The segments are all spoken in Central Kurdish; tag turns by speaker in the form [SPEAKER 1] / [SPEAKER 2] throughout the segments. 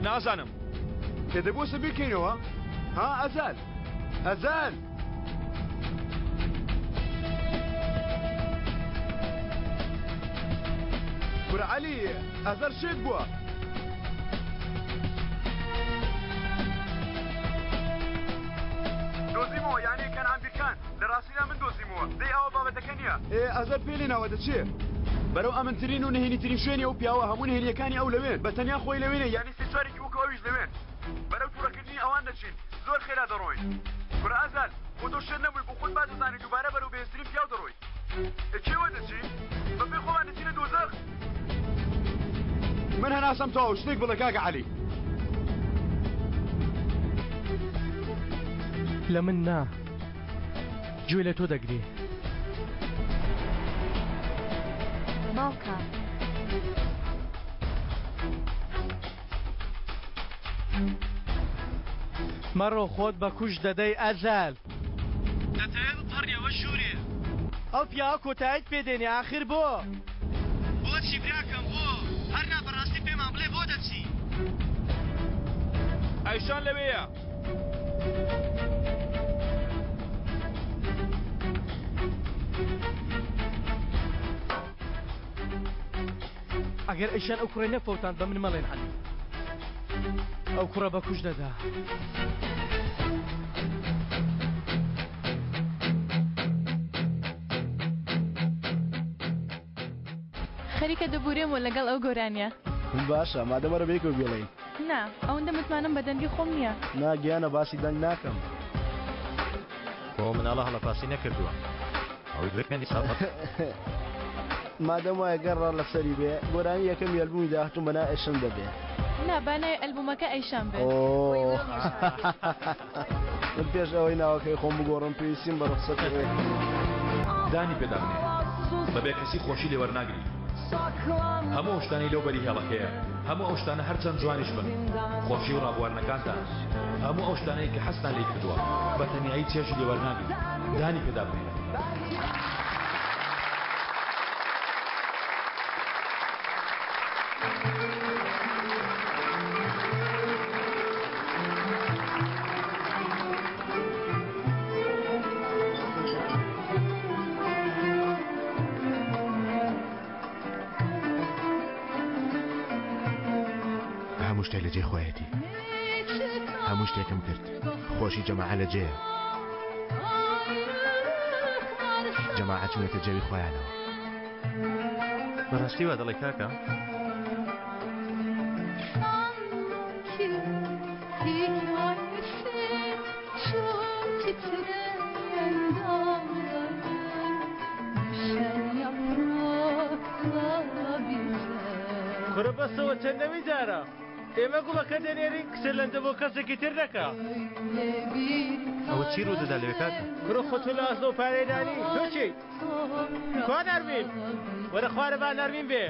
[SPEAKER 1] نازانم.
[SPEAKER 2] کە دەبوو بیرکەینەوە ها ئەزال ئەزال کورە عەلی ئەزەل شێت بووە. دۆزیمەوە یانەی کەنعان بیرکان لە ڕاستیدا من دۆزیمەوە دەی ئەوە بابەتەکە نییە. ئێ ئەزەل پێ لێ ناوە دەچێ بەرەو ئەمنترین و نهێنیترین شوێنی ئەو پیاوە هەموو نهێنیەکانی ئەو لەوێن بە تەنیا خۆی لەوێنێ یانی سێ چوارێکی وەکو ئەویش لەوێن بەرەو توڕەکردنی ئەوان دەچین زۆر خێرا دەڕۆین کورە ئەزال خۆ تۆ شێت نەبووی بۆ خۆت باش دەزانی دووبارە بەرەو بەهێزترین پیاو دەڕۆی ئێ کێوە دەچین بە پێی خۆمان دەچینە دۆزەخ من هەناسەم تەواو شتێک بڵێ کاکە عەلی.
[SPEAKER 3] لە من نا گوێ لە تۆ دەگرێ.
[SPEAKER 4] باوکە.
[SPEAKER 3] مەڕۆ خۆت بە کوشت دەدەی ئەزەل. دەتەوێ بپەڕیەوە ژوورێ. ئەو پیاوە کۆتاییت پێ دێنێ ئاخر بۆ؟ بۆچی براکەم بۆ؟ هەر نا بەڕاستی پێمان بڵێ بۆ دەچی؟
[SPEAKER 1] ئەیشان لەوێیە.
[SPEAKER 3] ئەگەر ئەیشان ئەو کوڕەی نەفەوتاند بە من مەڵێن عەلی ئەو کوڕە بە کوش دەدا.
[SPEAKER 4] خەریکە دەبورێمەوە لەگەڵ ئەو گۆرانیە.
[SPEAKER 5] باشە مادەم وەرە بەیەکەوە بیڵێین.
[SPEAKER 4] نا ئەوەندە متمانەم بە دەنگی خۆم نییە.
[SPEAKER 5] نا گیانە باسی دەنگ ناکەم.
[SPEAKER 6] خۆ مناڵە هەڵەپاسی نەکردووە.
[SPEAKER 5] مادەم وایە گەر ڕا لەسەری بێ گۆرانی یەکەمی ئەلبومی داهاتووم بە ناوی ئەیشان دەبێ.
[SPEAKER 4] نا با ناوی ئەلبومەکە ئەیشان بێت.
[SPEAKER 5] من پێش ئەوەی ناوەکەی خۆم بگۆڕم پێویستیم بە ڕوخسەتی ئێوەیە.
[SPEAKER 1] دانی پێدا بنێ بە بێکەسی خۆشی لێ وەرناگری. هەموو ئەو شتانەی لەو بەری هێڵەکەیە، هەموو ئەو شتانە هەرچەند جوانیش بن، خۆشی و ڕابواردنەکانتان، هەموو ئەو شتانەی کە حەزتان لێی کردووە، بە تەنیایی چێژی لێ وەرناگری. دانی پێدا بنێ.
[SPEAKER 7] هەموو شتێک لە جێی خۆیەتی هەموو شتێکم کرد خۆشی جەماعە لە جێیە جەماعە چوونەتە جەوی خۆیانەوە
[SPEAKER 6] بەڕاستی وا دەڵێ کاکە؟
[SPEAKER 3] کورە بەسەوە چەندەمین جارە ئێمە گوڵەکە دەنێرین کچە لەنجە بۆ کەسێکی تر دەکا.
[SPEAKER 6] ئەوە چی ڕوو دەدا لەوێ کاکە؟
[SPEAKER 3] کورە خۆ تۆ لە ئاسۆ پارەی دانی تۆ چیت؟ کوا نەرمین؟ وەرە خوارە با نەرمین بێ.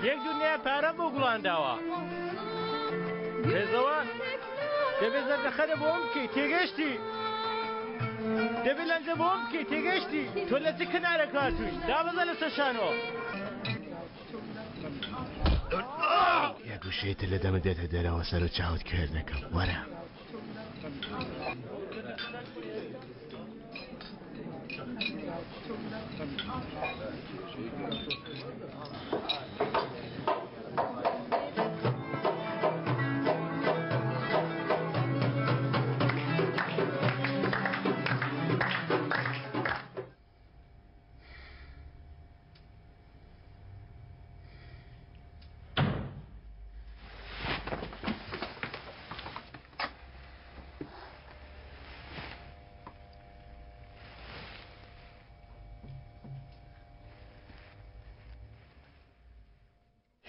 [SPEAKER 3] یەک دنیا پارەم بۆ گوڵان داوە. رێزەوان دەبێ زەردەخەنە بۆم بکەی تێگەشتی؟ دەبێ لەنجە بۆم بکەی تێگەشتی؟ تۆ لە چ کنارێک هاتووی؟ دابەزە لەسەر شانۆ.
[SPEAKER 7] یەک وشەی تر لە دەمت دێتە دەرەوە سەر و چاوت کوێر دەکەم وەرە.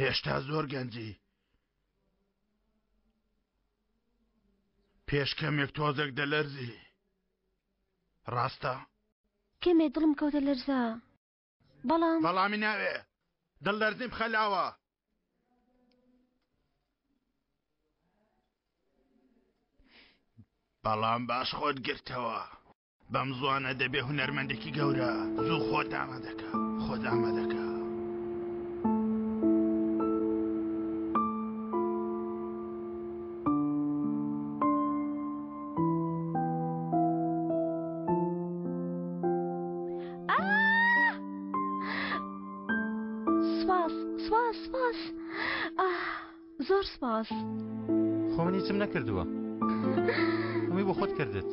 [SPEAKER 7] هێشتا زۆر گەنجی پێش کەمێک تۆزێک دەلەرزی ڕاستە
[SPEAKER 8] کەمێ دڵم کەوتە لەرزە بەڵام
[SPEAKER 7] بەڵامی ناوێ دڵ لەرزیم خەلاوە بەڵام باش خۆت گرتەوە بەم زوانە دەبێ هونەرمەندێکی گەورە زوو خۆت ئامادەکە خۆت ئامادەکە.
[SPEAKER 8] زۆر سپاس.
[SPEAKER 6] خۆ من هیچم نەکردووە. هەمووی بۆ خۆت کردت.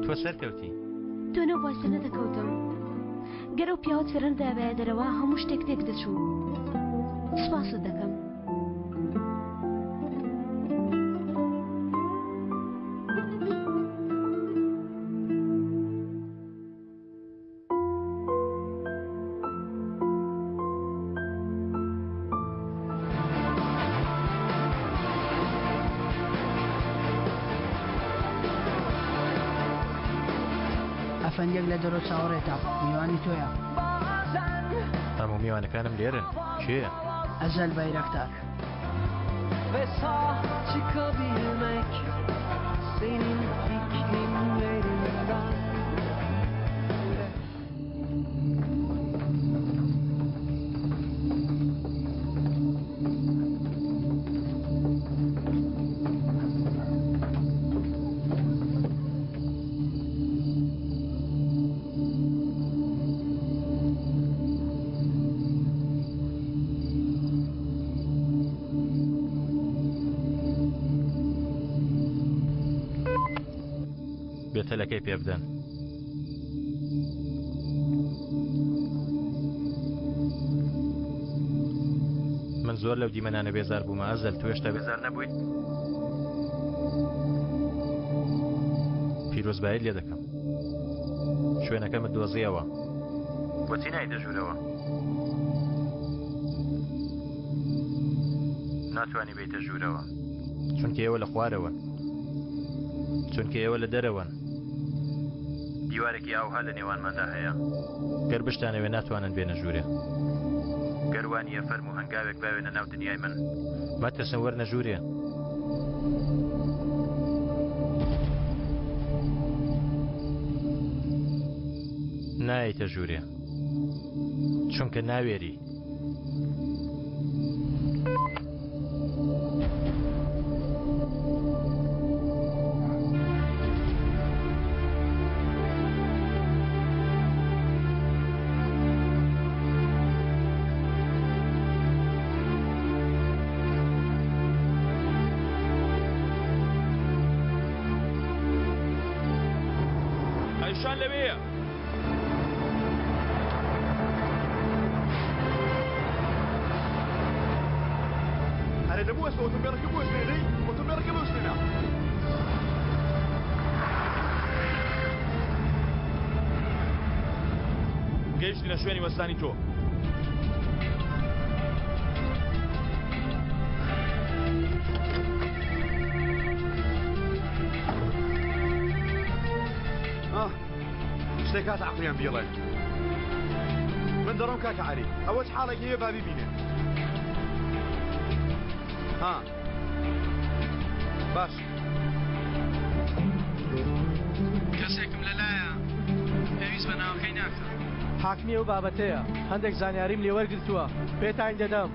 [SPEAKER 6] تۆ سەرکەوتی.
[SPEAKER 8] تۆ نەبووای سەر نەدەکەوتم. گەر ئەو پیاوەت فێرەندابایە دەرەوە هەموو شتێک تێک دەچوو. سپاست دەکەم.
[SPEAKER 5] ئەفەندیەک لە دەرۆ چاوەڕێتە میوانی تۆیە.
[SPEAKER 6] هەموو میوانەکانم لێرن کێیە؟
[SPEAKER 5] ئەزەل بایراکتار.
[SPEAKER 9] Ve sağ çıkabilmek senin iklimlerinden.
[SPEAKER 6] بێتەلەکەی پێ بدەن. من زۆر لەو دیمەنانە بێزار بوومە ئەزەل تۆ هێشتا بێزار نەبوویت؟ پیرۆزبایت لێ دەکەم شوێنەکەمت دۆزیەوە بۆچی نایتە ژوورەوە؟ ناتوانی بێیتە ژوورەوە چونکە ئێوە لە خوارەوەن چونکە ئێوە لە دەرەوەن دیوارێکی ئاوها لە نێوانماندا هەیە گەر بشتانەوێ ناتوانن بێنە ژوورێ گەر وانییە فەرموو هەنگاوێک باوێنە ناو دنیای من مەترسن وەرنە ژوورێ. نایەیتە ژوورێ چونکە ناوێری.
[SPEAKER 1] ئەیشان لەوێیە.
[SPEAKER 2] ئەرێ دە بوەستە ئۆتۆمبێلەکە بوەستێنە دەی ئۆتۆمبێلەکە بوەستێنە.
[SPEAKER 1] گەیشتینە شوێنی وەستانی تۆ.
[SPEAKER 2] شتێک هات عەقڵیان بیڵێ. من دەڕۆم کاکە عەلی ئەوە چ حاڵێکی هەیە با بیبینێ. ها باش.
[SPEAKER 3] کەسێکم لەلایە پێویست بە ناوەکەی ناکا. حاکمی ئەو بابەتەیە هەندێک زانیاریم لێ وەرگرتووە پێتانی دەدەم.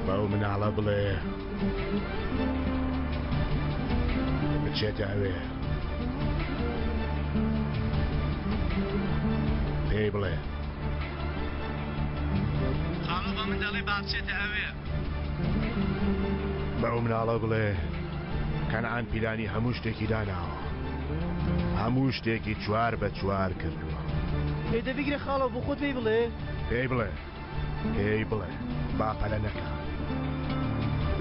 [SPEAKER 7] بەو مناڵە بڵێ بچێتە ئەوێ. پێی بڵێ.
[SPEAKER 3] خاڵۆ بە من دەڵێ با بچێتە ئەوێ.
[SPEAKER 7] بەو مناڵە بڵێ کەنعان پیلانی هەموو شتێکی داناوە. هەموو شتێکی چوار بە چوار کردووە.
[SPEAKER 3] ئێ دە بیگرە خاڵۆ بۆ خۆت پێی بڵێ.
[SPEAKER 7] پێی بڵێ. پێی بڵێ با پەلە نەکا.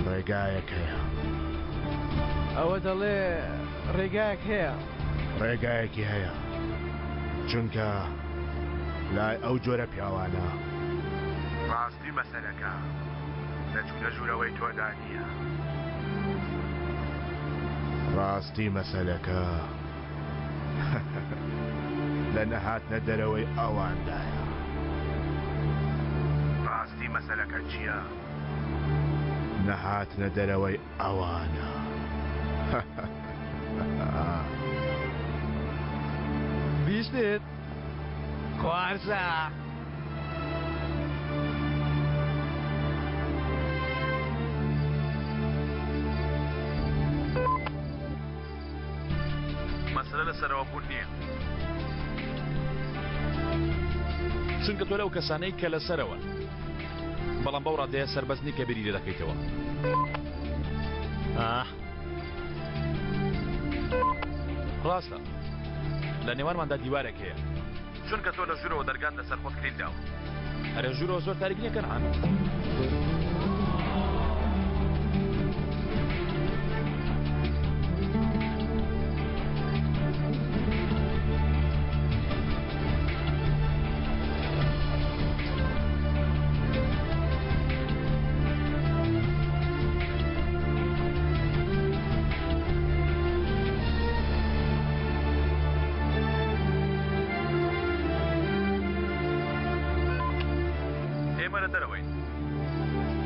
[SPEAKER 7] ڕێگایەک هەیە.
[SPEAKER 3] ئەوە دەڵێ ڕێگایەک هەیە.
[SPEAKER 7] ڕێگایەکی هەیە. چونکە لای ئەو جۆرە پیاوانە. ڕاستی مەسەلەکە لە چوونە ژوورەوەی تۆدا نییە. ڕاستی مەسەلەکە لە نەهاتنە دەرەوەی ئەواندایە. ڕاستی مەسەلەکە چییە؟ نەهاتنە دەرەوەی ئەوانە.
[SPEAKER 3] بیستت؟ خوارزا.
[SPEAKER 1] مەسەلە لە سەرەوە بوون نییە. چونکە تۆ لەو کەسانەی کە لە سەرەوەن. بەڵام بەو ڕادەیە سەربەست نی کە بیری لێ دەکەیتەوە.
[SPEAKER 6] ئاه.
[SPEAKER 1] ڕاستە. لە نێوانماندا دیوارێک هەیە. چونکە تۆ لە ژوورەوە دەرگات لەسەر خۆت کلیل داوە. ئەرێ ژوورەوە زۆر تاریک نییە کەنعان؟ ئێمە لە دەرەوەین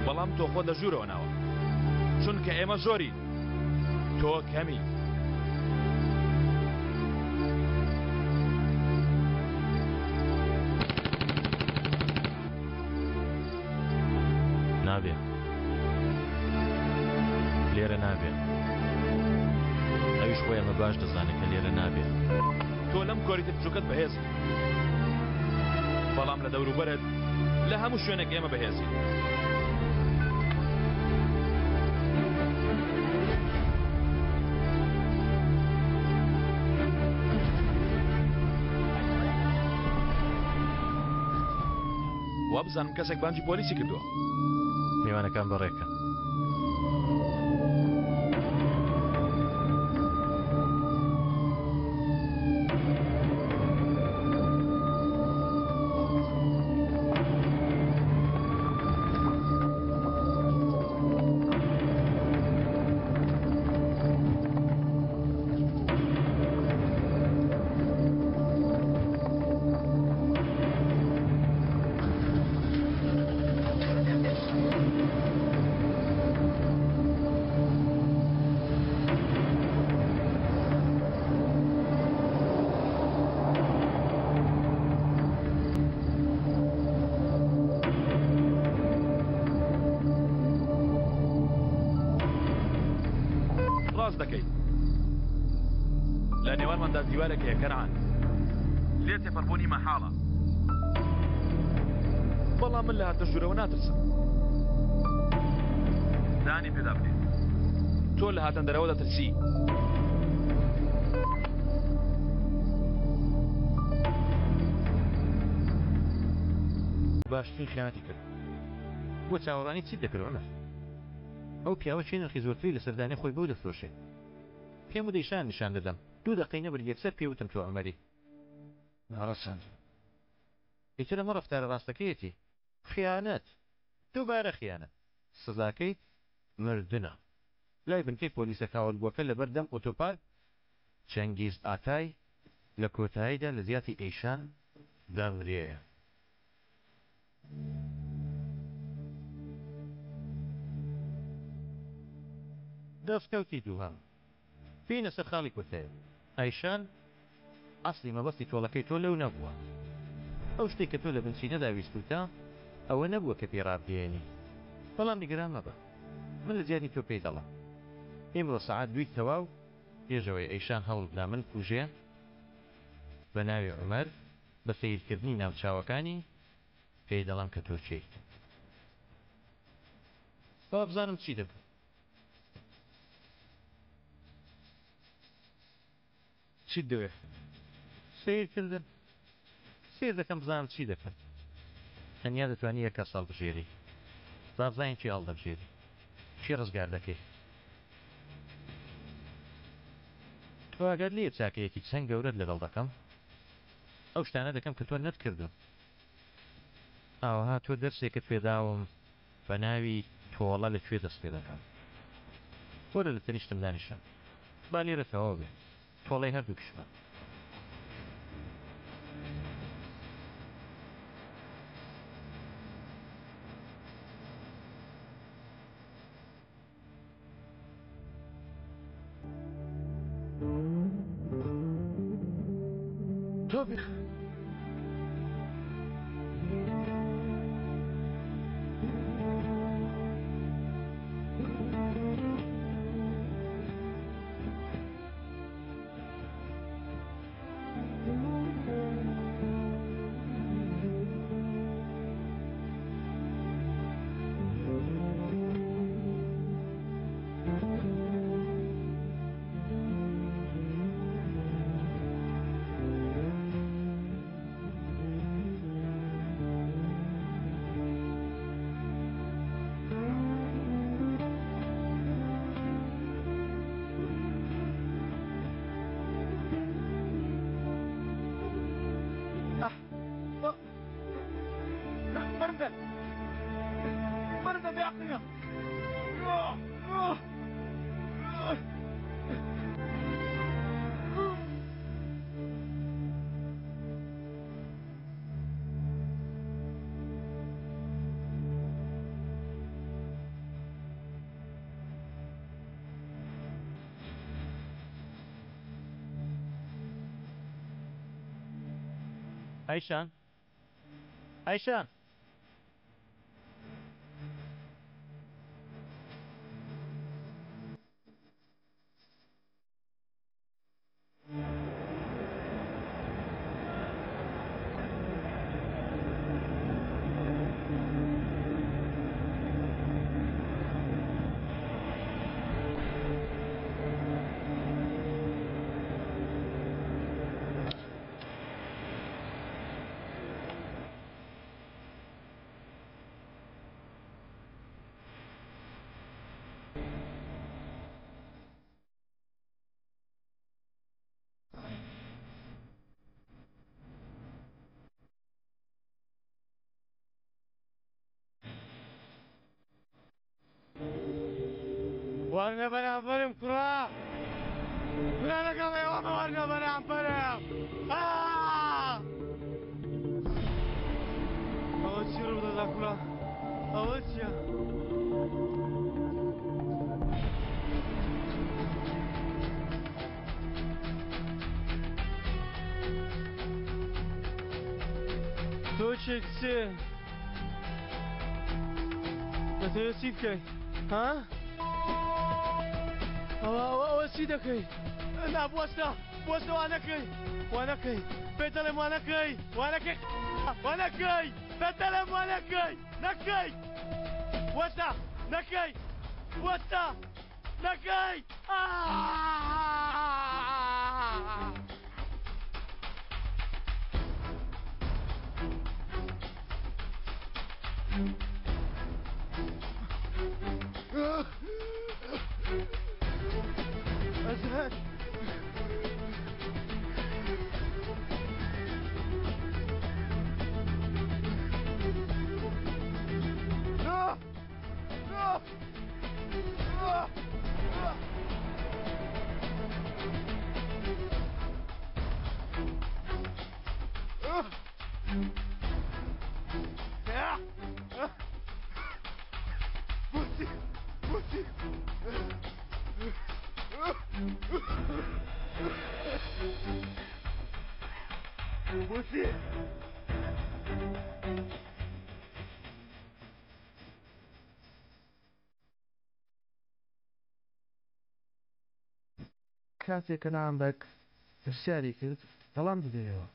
[SPEAKER 1] بەڵام تۆ خۆت لە ژوورەوە ناوە چونکە ئێمە زۆرین تۆ کەمی.
[SPEAKER 6] نابێ لێرە نابێ ئەویش خۆی ئەمە باش دەزانێت کە لێرە نابێ.
[SPEAKER 1] تۆ لەم کۆریتە بچوکەت بەهێزی بەڵام لە دەوروبەرت لە هەموو شوێنێک ئێمە بەهێزین. وابزانم کەسێک بانگی پۆلیسی کردووە.
[SPEAKER 6] میوانەکان بەڕێکەن.
[SPEAKER 1] ڕاست دەکەیت لە نێوانماندا دیوارێک هەیە کەنعان لێ تێپەڕبوونی مەحاڵە بەڵام من لە هاتنە ژوورەوە ناترسم. دانی پێدا بنێ. تۆ لە هاتن دەرەوە دەترسی.
[SPEAKER 6] باشترین خیانەتی کرد. بۆ چاوەڕوانی چیت دەکرد عومەر؟ ئەو پیاوە کێ نرخی زۆرتری لەسەر دانێ خۆی بەو دەفرۆشێ. پێم وت ئیشان نیشان دەدەم. دوو دەقەی نەبرد یەکسەر پێی وتم تۆ عومەری.
[SPEAKER 5] ناڕەسەن.
[SPEAKER 6] ئیتر ئەمە ڕەفتارە ڕاستەکەیەتی. خیانەت! دووبارە خیانەت! سزاکەی مردنە. لای بنکەی پۆلیسە کاولبووەکە لەبەر دەم ئۆتۆپارک، چەنگیز ئاتای لە کۆتاییدا لە جیاتی ئەیشان دەمرێ. دەستکەوتی دووهەم، بێینە سەر خاڵی کۆتایی. ئایشان، ئەسڵی مەبەستی تۆڵەکەی تۆ لەو نەبووە. ئەو شتەی کە تۆ لە بنچینەدا ویستووتە ئەوە نەبووە کە پێی ڕابگەیەنی. بەڵام نیگەران مەبە. من لە جیاتی تۆ پێی دەڵێم. ئیمڕۆ سەعات دووی تەواو، پێش ئەوەی ئەیشان هەوڵ بدا من بکوژێ، بە ناوی عومەر، بە سەیرکردنی ناوچاوەکانی پێی دەڵێم کە تۆ کێیت. با بزانم چی دەبێت.
[SPEAKER 1] چیت دەوێ؟
[SPEAKER 6] سەیرکردن. سەیر دەکەم بزانم چی دەکەن. تەنیا دەتوانی یەک کەس هەڵبژێری. با بزانین کێ هەڵدەبژێری. کێ ڕزگار دەکەی؟ تۆ ئاگات لێیە چاکەیەکی چەند گەورەت لەگەڵ دەکەم؟ ئەو شتانە دەکەم کە تۆ نەتکردوون. ئاوەها تۆ دەرسێکت پێداوم بە ناوی تۆڵە لە کوێ دەست پێ دەکەم. وەرە لە تەنیشتم دانیشە. با لێرە تەواو بێ. تۆڵەی هەردووکیشمان.
[SPEAKER 5] تۆفیق.
[SPEAKER 6] ئایشان ئایشان.
[SPEAKER 3] وەرنە بەرامبەرم کوڕە برا لەگەڵ ئێوە وەرنە بەرامبەرم ئەوە چی ڕوودەدا کوڕە ئەوە چییە؟ تۆ چێ کچێ دەتەوێت چی بکەی ها؟ ئەوە ئەوە ئەوە چی دەکەی نا بوەستە بوەستە وا نەکەی وا نەکەی پێت دەڵێم وا نەکەی وا نەکەی وا نەکەی پێت دەڵێم وا نەکەی نەکەی بوەستە نەکەی بوەستە نەکەی ئەزهەر بۆچی؟
[SPEAKER 5] کاتێک کەنعان بەگ پرسیاری کرد، وەڵام دەدەیەوە.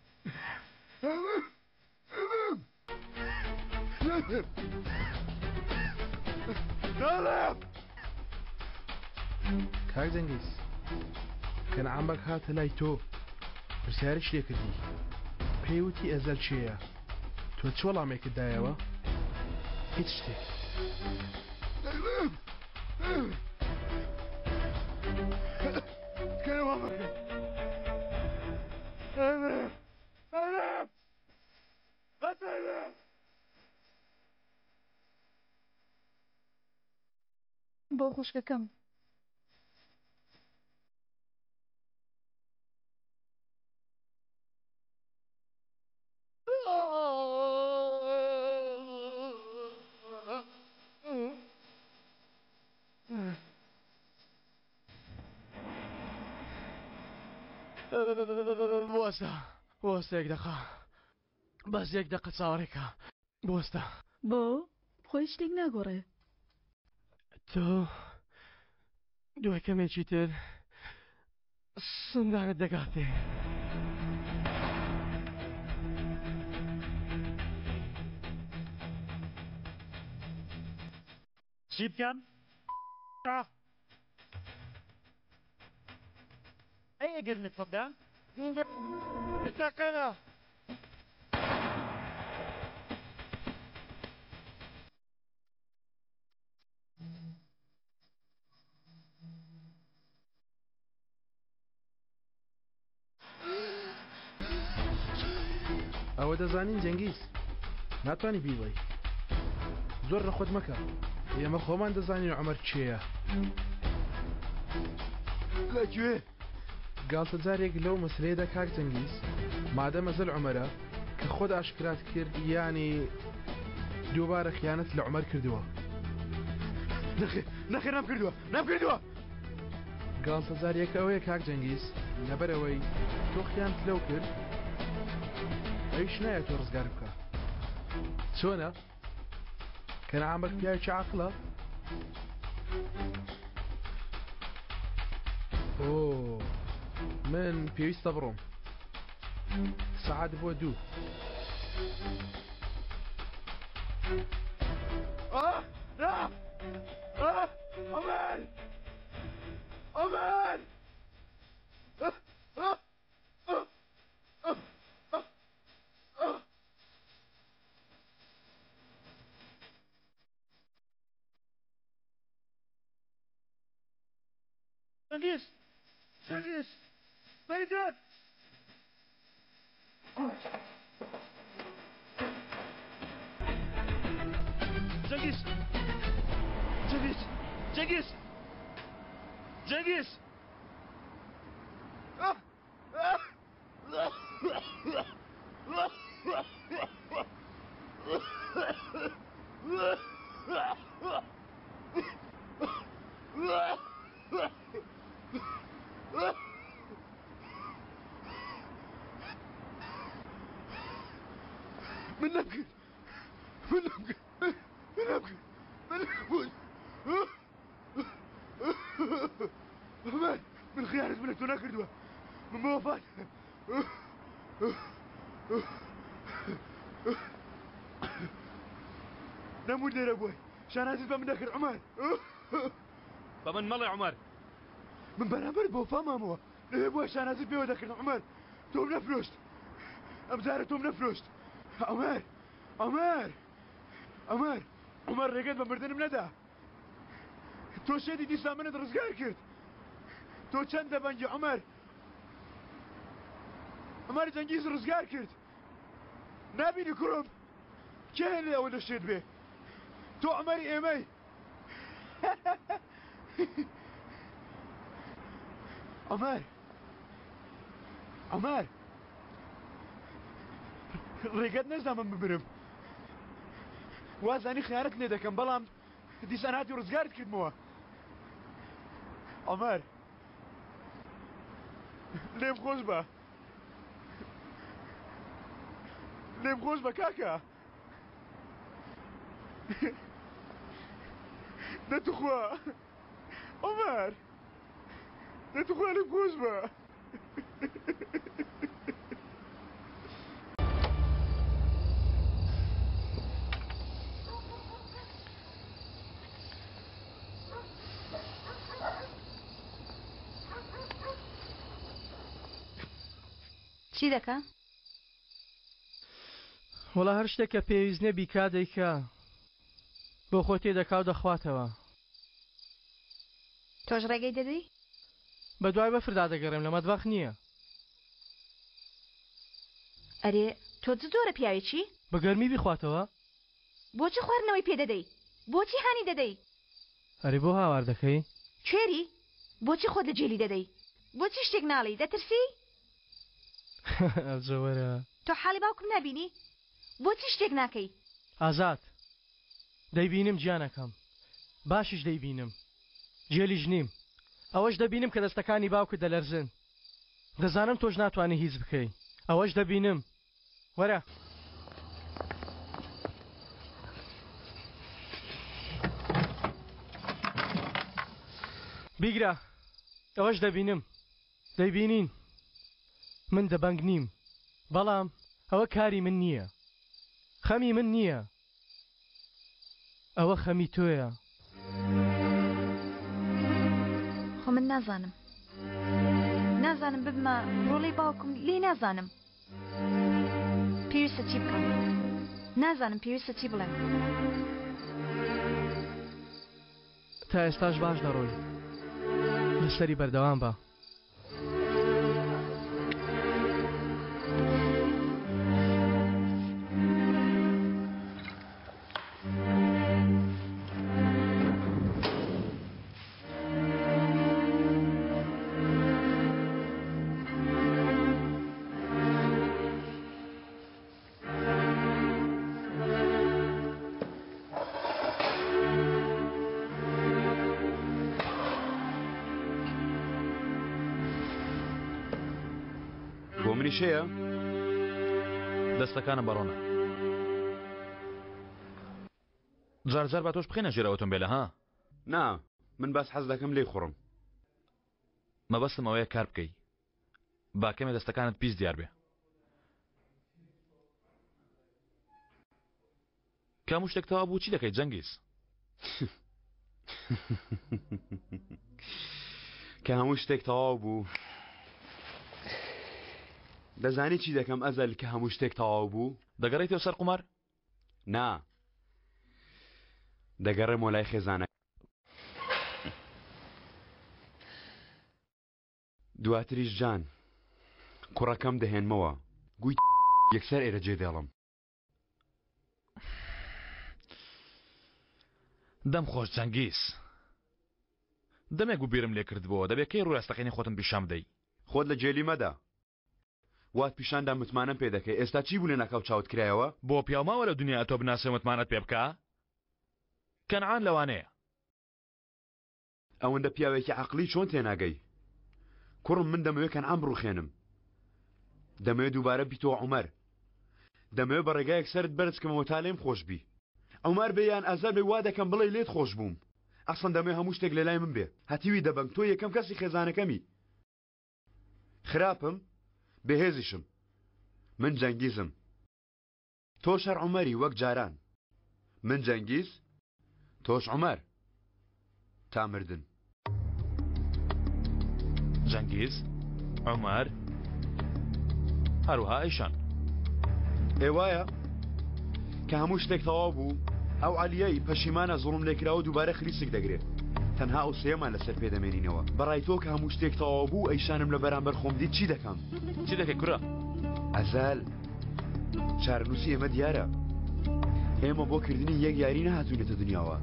[SPEAKER 5] کاک جەنگیز، کەنعان بەگ هاتە لای تۆ، پرسیاریش لێ کردی، پێی وتی ئەزەل کێیە؟ تۆ چ وەڵامێکت دایەوە؟ هیچ شتێک.
[SPEAKER 2] تکایە وا مەکە.
[SPEAKER 4] بۆ خوشکەکەم.
[SPEAKER 3] بوەستە بوەستە یەک دەقە بەس یەک دەقە چاوەڕێکە بوەستە.
[SPEAKER 4] بۆ؟ خۆ هیچ شتێک ناگۆڕێ.
[SPEAKER 3] تۆ دوای کەمێکی تر سندانت دەگاتێ.
[SPEAKER 6] چی بکەم؟ ئەی ئەگەر نەتواندا؟
[SPEAKER 3] تەقێنە!
[SPEAKER 5] ئەوە دەزانین جەنگیز ناتوانی بیڵێی. زۆر لە خۆت مەکە. ئێمە خۆمان دەزانین عومەر کێیە.
[SPEAKER 2] لە کوێ؟
[SPEAKER 5] گاڵتەجارێک لەو مەسەلەیەدا کاک جەنگیز، مادەم ئەزەل عومەرە، کە خۆت ئاشکرات کرد یانی دووبارە خیانەت لە عومەر کردووە.
[SPEAKER 2] نەخێر، نەخێر نەمکردووە، نەمکردووە!
[SPEAKER 5] گاڵتەجاریەکە ئەوەیە کاک جەنگیز، لەبەرئەوەی تۆ خیانت لەو کرد، ئەویش نایەت تۆ ڕزگار بکا. چۆنە؟ کەنعان بەگ پیاوێکی عاقڵە؟ ئۆ من پێویستە بڕۆم. سەعات بووە دوو.
[SPEAKER 2] ئاه! ئاه! ئاه! عومەر! عومەر! ئاه! ئاه! ئاه! ئاه! ئاه!
[SPEAKER 3] جەنگیز! جەنگیز! مەیدان!
[SPEAKER 2] جەنگیز! جەنگیز! جەنگیز! جەنگیز! ئاه! ئاه! من نەمکرد من نەمکرد من نەمکرد من نەمکرد من من خیانەت من لە تۆ نەکردووە من بە وەفات نەموت لێرە بووی شانازیت بە من دەکرد عومەر
[SPEAKER 1] بە من مەڵێ عومەر
[SPEAKER 2] من بەرامبەرت بە وەفا مامەوە لەوێ بووە شانازیت پێوە دەکردم عومەر تۆم نەفرۆشت ئەمجارە تۆم نەفرۆشت عومەر عومەر عومەر عومەر ڕێگەت بە مردنم نەدا تۆ شێتی دیسان منت ڕزگار کرد تۆ چەند دەبەنگی عومەر عومەر جەنگیز ڕزگار کرد نابینی کوڕم کێ لێ ئەوە دەشێت بێ تۆ عومەری ئێمەی عومەر عومەر ڕێگەت نەزا من بمرم وازانی خیانەت لێ دەکەم بەڵام دیسان هاتی و ڕزگارت کردمەوە عومەر لێم خۆش بە لێم خۆش بە کاکە دە توخوا عومەر دە توخوا لێم خۆش بە
[SPEAKER 8] چی دەکا؟
[SPEAKER 3] وەڵا هەر شتێک کە پێویست نیە بیکا دەیکا بۆ خۆی تێدەکا و دەخواتەوە.
[SPEAKER 8] تۆش ڕێگەی دەدەی؟
[SPEAKER 3] بە دوای بەفردا دەگەڕێم لە مەتبەخ نییە.
[SPEAKER 8] ئەرێ تۆ چ جۆرە پیاوێکی؟
[SPEAKER 3] بە گەرمی بیخواتەوە؟
[SPEAKER 8] بۆچی خواردنەوەی پێ دەدەی؟ بۆچی هانی دەدەی؟
[SPEAKER 3] ئەرێ بۆ هاوار دەکەی؟
[SPEAKER 8] کوێری؟ بۆچی خۆت لە جێلی دەدەی؟ بۆچی شتێک ناڵێی؟ دەترسی؟
[SPEAKER 3] ئەوجە وەرە.
[SPEAKER 8] تۆ حاڵی باوکم نابینی؟ بۆچی شتێک ناکەی؟
[SPEAKER 3] ئازاد، دەیبینم گیانەکەم، باشیش دەیبینم. گێلیش نیم. ئەوەش دەبینم کە دەستەکانی باوکت دەلەرزن. دەزانم تۆش ناتوانی هیچ بکەی. ئەوەش دەبینم. وەرە. بیگرە. ئەوەش دەبینم. دەیبینین. من دەبەنگ نیم. بەڵام ئەوە کاری من نییە. خەمی من نییە. ئەوە خەمی تۆیە.
[SPEAKER 8] خۆ من نازانم. نازانم ببمە ڕۆڵەی باوکم لێی نازانم. پێویستە چی بکەم. نازانم پێویستە چی بڵێم.
[SPEAKER 3] تا ئێستاش باش دەڕۆی. لەسەری بەردەوام بە.
[SPEAKER 2] ڕۆنیش هەیە؟
[SPEAKER 1] دەستەکانم بەڕۆنە. جار جار با تۆش بخەینە ژێر ئۆتۆمبێلە ها؟
[SPEAKER 2] نا، من بەس حەز دەکەم لێی خوڕم.
[SPEAKER 1] مەبەستم ئەوەیە کار بکەی. با کەمێ دەستەکانت پیس دیار بێ. کە هەموو شتێک تەواو بوو چی دەکەیت جەنگیز؟
[SPEAKER 2] کە هەموو شتێک تەواو بوو دەزانی چی دەکەم ئەزەل کە هەموو شتێک تەواو بوو؟
[SPEAKER 1] دەگەڕێیتەوە سەر قومار؟
[SPEAKER 2] نا دەگەڕێمەوە لای خێزانەکەم. دواتریش جان کوڕەکەم دەهێنمەوە گوی یەکسەر ئێرە جێ دێڵم.
[SPEAKER 1] دەم خۆش جەنگیز. دەمێک بوو بیرم لێ کردبۆوە دەبێ کەی ڕووی ڕاستەقینەی خۆتم پیشان بدەی؟
[SPEAKER 2] خۆت لە گێلی مەدە. وات پیشان دا متمانەم پێ دەکەی ئێستا چی بوو لەناکاو چاوت کرایەوە؟
[SPEAKER 1] بۆ پیاو ماوە لەو دنیا تۆ بناسێ و متمانەت پێ بکا؟ کەنعان لەوانەیە.
[SPEAKER 2] ئەوەندە پیاوێکی عەقڵی چۆن تێناگەی؟ کوڕم من دەمەوێ کەنعان بڕوخێنم. دەمەوێ دووبارە بیتەوە عومەر. دەمەوێ بە ڕێگایەک سەرت بەرز کەمەوە تا لێم خۆش بی. عومەر بێ یان ئەزەر بێ وا دەکەم بڵێی لێت خۆش بووم. ئەسڵەن دەمەوێ هەموو شتێک لەلای من بێ. هەتیوی دەبەنگ تۆ یەکەم کەسی خێزانەکەمی. خراپم، بێهێزیشم. من جەنگیزم. تۆش هەر عومەری وەک جاران. من جەنگیز، تۆش عومەر. تا مردن.
[SPEAKER 1] جەنگیز، عومەر، هەروەها ئەیشان.
[SPEAKER 2] ئێ وایە؟ کە هەموو شتێک تەواو بوو، ئەو عەلیەی پەشیمانە زوڵملێکراوە دووبارە خلیسک دەگرێ. تەنها ئەو سێیەمان لەسەر پێ دەمێنینەوە. بەڕای تۆ کە هەموو شتێک تەواو بوو ئەیشانم لە بەرامبەر خۆم دیت چی دەکەم؟
[SPEAKER 1] چی دەکەی کورە؟
[SPEAKER 2] ئەزال، چارەنووسی ئێمە دیارە. ئێمە بۆ کردنی یەک یاری نەهاتووینەتە دنیاوە.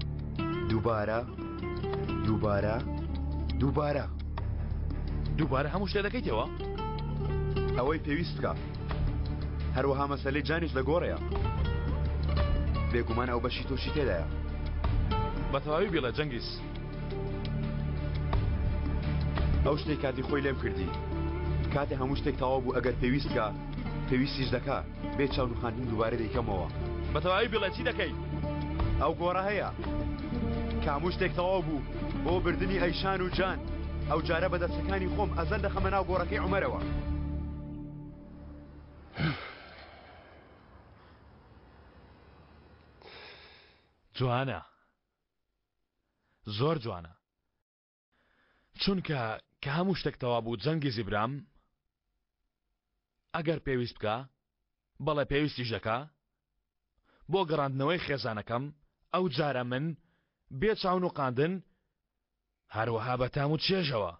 [SPEAKER 2] دووبارە، دووبارە، دووبارە.
[SPEAKER 1] دووبارە هەموو شتێ دەکەیتەوە؟
[SPEAKER 2] ئەوەی پێویست بکا. هەروەها مەسەلەی جانیش لە گۆڕێیە. بێگومان ئەو بەشی تۆشی تێدایە.
[SPEAKER 1] بە تەواوی بیڵێ جەنگیز.
[SPEAKER 2] ئەو شتەی کاتی خۆی لێم کردی. کاتێ هەموو شتێک تەواو بوو ئەگەر پێویست کا، پێویستیش دەکا، بێ چاونوخاندن دووبارە دەیکەمەوە.
[SPEAKER 1] بە تەواوی بیڵێ چی دەکەی؟
[SPEAKER 2] ئەو گۆڕە هەیە. کە هەموو شتێک تەواو بوو بۆ بردنی ئەیشان و جان، ئەو جارە بە دەستەکانی خۆم ئەزەل دەخەمە ناو گۆڕەکەی عومەرەوە.
[SPEAKER 1] جوانە زۆر جوانە چونکە کە هەموو شتێک تەوا بوو جەنگیزی برام ئەگەر پێویست بکە بەڵێ پێویستیش دەکا بۆ گەڕاندنەوەی خێزانەکەم ئەو جارە من بێ چاونوقاندن هەروەها بە تام و چێژەوە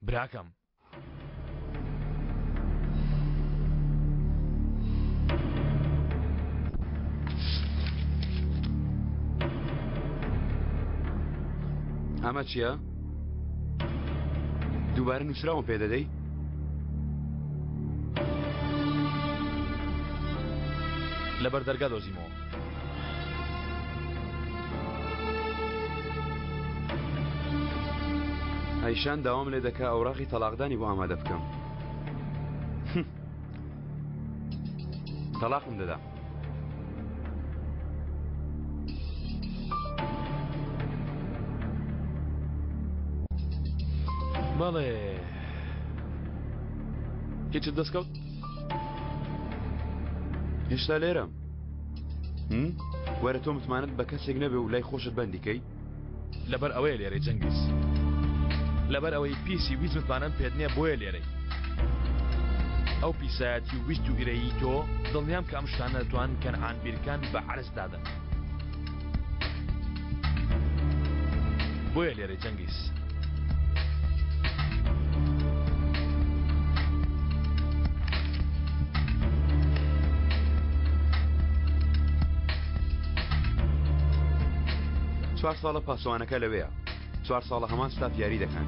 [SPEAKER 1] براکەم.
[SPEAKER 2] ئەمە چییە؟ دووبارە نووسراوم پێ دەدەی؟
[SPEAKER 1] لەبەر دەرگا دۆزیمەوە.
[SPEAKER 2] ئەیشان داوام لێ دەکا ئەوراقی تەلاقدانی بۆ ئامادە بکەم. تەلاقم دەدا.
[SPEAKER 1] بەڵێ هیچت دەستکەوت؟
[SPEAKER 2] هێشتا لێرەم. وەرە تۆ متمانەت بە کەسێک نەبێ و لای خۆشت بەندی کەی؟
[SPEAKER 1] لەبەر ئەوەیە لێرەی جەنگیز. لەبەر ئەوەی پیسی و هیچ متمانەم پێت نییە بۆیە لێرەی. ئەو پیسایەتی و ویست و ئیرەیی تۆ دڵنیام کە ئەم شتانە دەتوانن کەنعان بیرکان بە عەرز دادەن. بۆیە لێرەی جەنگیز.
[SPEAKER 2] چوار ساڵە پاسەوانەکە لەوەیە چوار ساڵە هەمان ستاف یاری دەکەن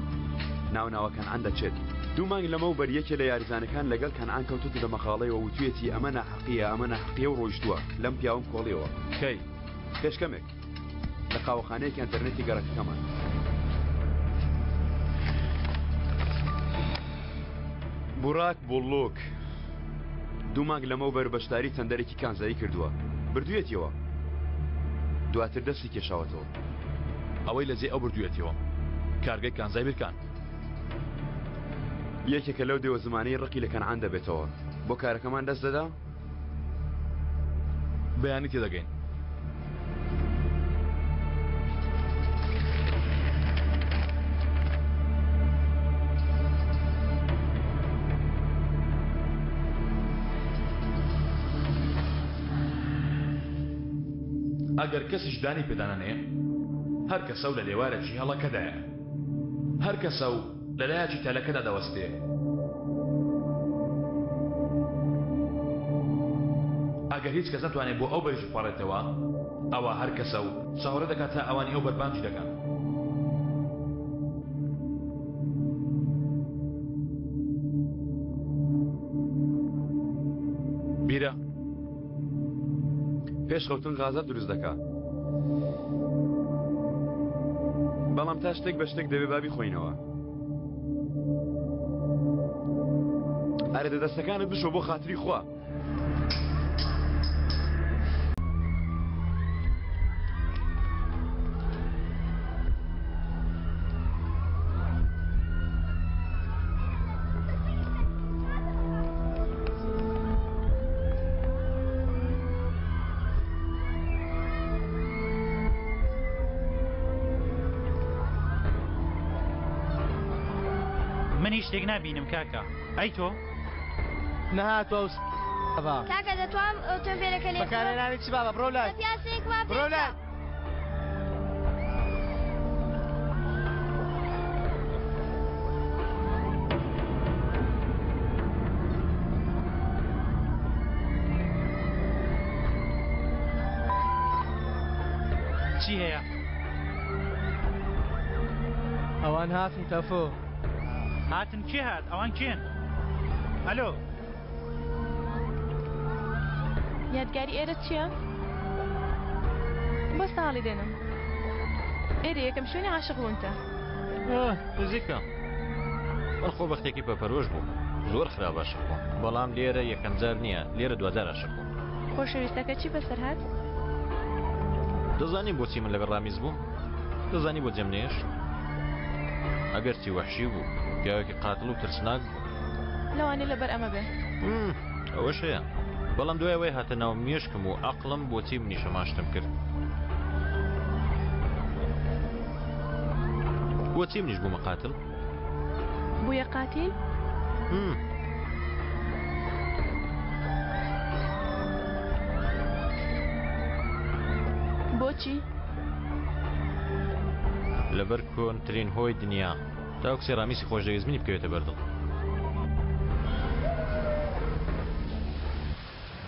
[SPEAKER 2] ناو ناوە کەنعان دەچێت دوو مانگ لەمەوبەر یەکێ لە یاریزانەکان لەگەڵ کەنعان کەوتوتە دەمەقاڵەیەوە وتویەتی ئەمە ناحەقیە ئەمە ناحەقیە و ڕۆیشتووە لەم پیاوم کۆڵیەوە
[SPEAKER 1] کەی
[SPEAKER 2] پێش کەمێک لە قاوەخانەیەکی ئەنتەرنێتی گەڕەکەکەمان. بوراک بوڵوک. دوو مانگ لەمەوبەر بەشداری تەندەرێکی کانزایی کردووە. بردوویەتیەوە. دواتر دەستی کێشاوەتەوە.
[SPEAKER 1] ئەوەی لە جێی ئەو بردوویەتیەوە. کارگەی کانزای بیرکان.
[SPEAKER 2] یەکێکە لەو دێوەزمانەی ڕقی لە کەنعان دەبێتەوە. بۆ کارەکەمان دەست دەدا؟
[SPEAKER 1] بەیانی تێدەگەین. ئەگەر کەسیش دانی پێدانەنێ هەر کەسە و لە لێوارێکی هەڵەکەدایە هەر کەسە و لە لایەکی تەلەکەدا دەوەستێ. ئەگەر هیچ کەس نەتوانێ بۆ ئەو بەریش بپەڕێتەوە، ئەوا هەر کەسە و چاوەڕێ دەکات تا ئەوانی ئەو بەر بانگی دەکەن. بیرە.
[SPEAKER 2] پێش خەوتن غازات دروست دەکا بەڵام تا شتێک بە شتێک دەبێ بابی خۆینەوە ئەرێ دە دەستەکانت بشۆ بۆ خاتری خوا.
[SPEAKER 10] من هیچ شتێک نابینم کاکە ئەی تۆ؟
[SPEAKER 3] نەهاتوە ئەو بابا.
[SPEAKER 11] کاکە دەتوانم ئۆتۆمبێلەکە لێ
[SPEAKER 3] بەکارهێنانی چ بابا بڕۆ لای
[SPEAKER 11] بە پیاسەیەک وا
[SPEAKER 3] بڕۆ لای.
[SPEAKER 10] چی هەیە؟
[SPEAKER 3] ئەوان هاتن تەفۆ.
[SPEAKER 10] هاتن کێ هات؟ ئەوان کێن؟ ئەلۆ.
[SPEAKER 4] یادگاری ئێرە چییە؟ بۆ ساڵی دێنم. ئێرە یەکەم شوێنی عاشق بوونتە.
[SPEAKER 6] نزیکە. من خۆ بەختێکی پەپەرۆش بووم. زۆر خراپ عاشق بووم. بەڵام لێرە یەکەم جار نییە، لێرە دواجار عاشق بووم.
[SPEAKER 4] خۆشەویستەکە چی بەسەر هات؟
[SPEAKER 6] دەزانی بۆچی من لەگەڵ ڕامیز بووم؟ دەزانی بۆ جێم نەهێشت؟ ئەگەرچی وەحشی بوو، پیاوێکی قاتڵ و ترسناک بوو.
[SPEAKER 4] لەوانەیە لەبەر ئەمە بێ.
[SPEAKER 6] ئەوەش هەیە. بەڵام دوای ئەوەی هاتە ناو مێشکم و عەقڵم بۆچی منیش هەمان شتم کرد؟ بۆچی منیش بوومە قاتل؟
[SPEAKER 4] بوویە قاتیل؟ بۆچی؟
[SPEAKER 6] لەبەر کۆنترین هۆی دنیا. تاوەکو سێرامیسی خۆشدەویست منی بکەوێتە بەر دڵ.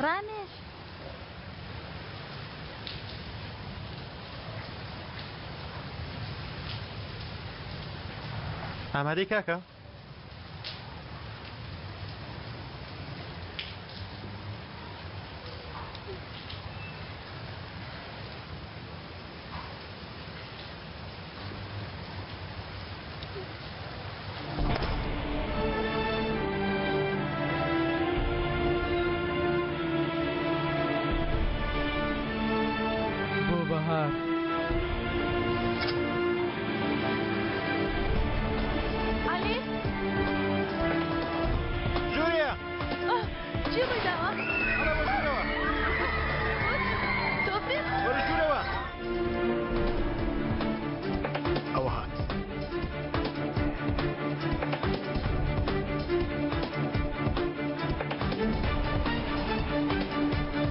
[SPEAKER 11] ڕامێش.
[SPEAKER 6] ئامادەی کاکە؟
[SPEAKER 3] بۆ بەهار.
[SPEAKER 4] عەلی.
[SPEAKER 6] جولیا.
[SPEAKER 4] چی ڕوویداوە؟ تۆفیق.
[SPEAKER 6] وەرە ژوورەوە.
[SPEAKER 7] ئەوە هات.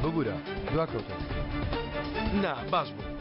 [SPEAKER 5] ببورە دواکەوتم. نا باش بوو.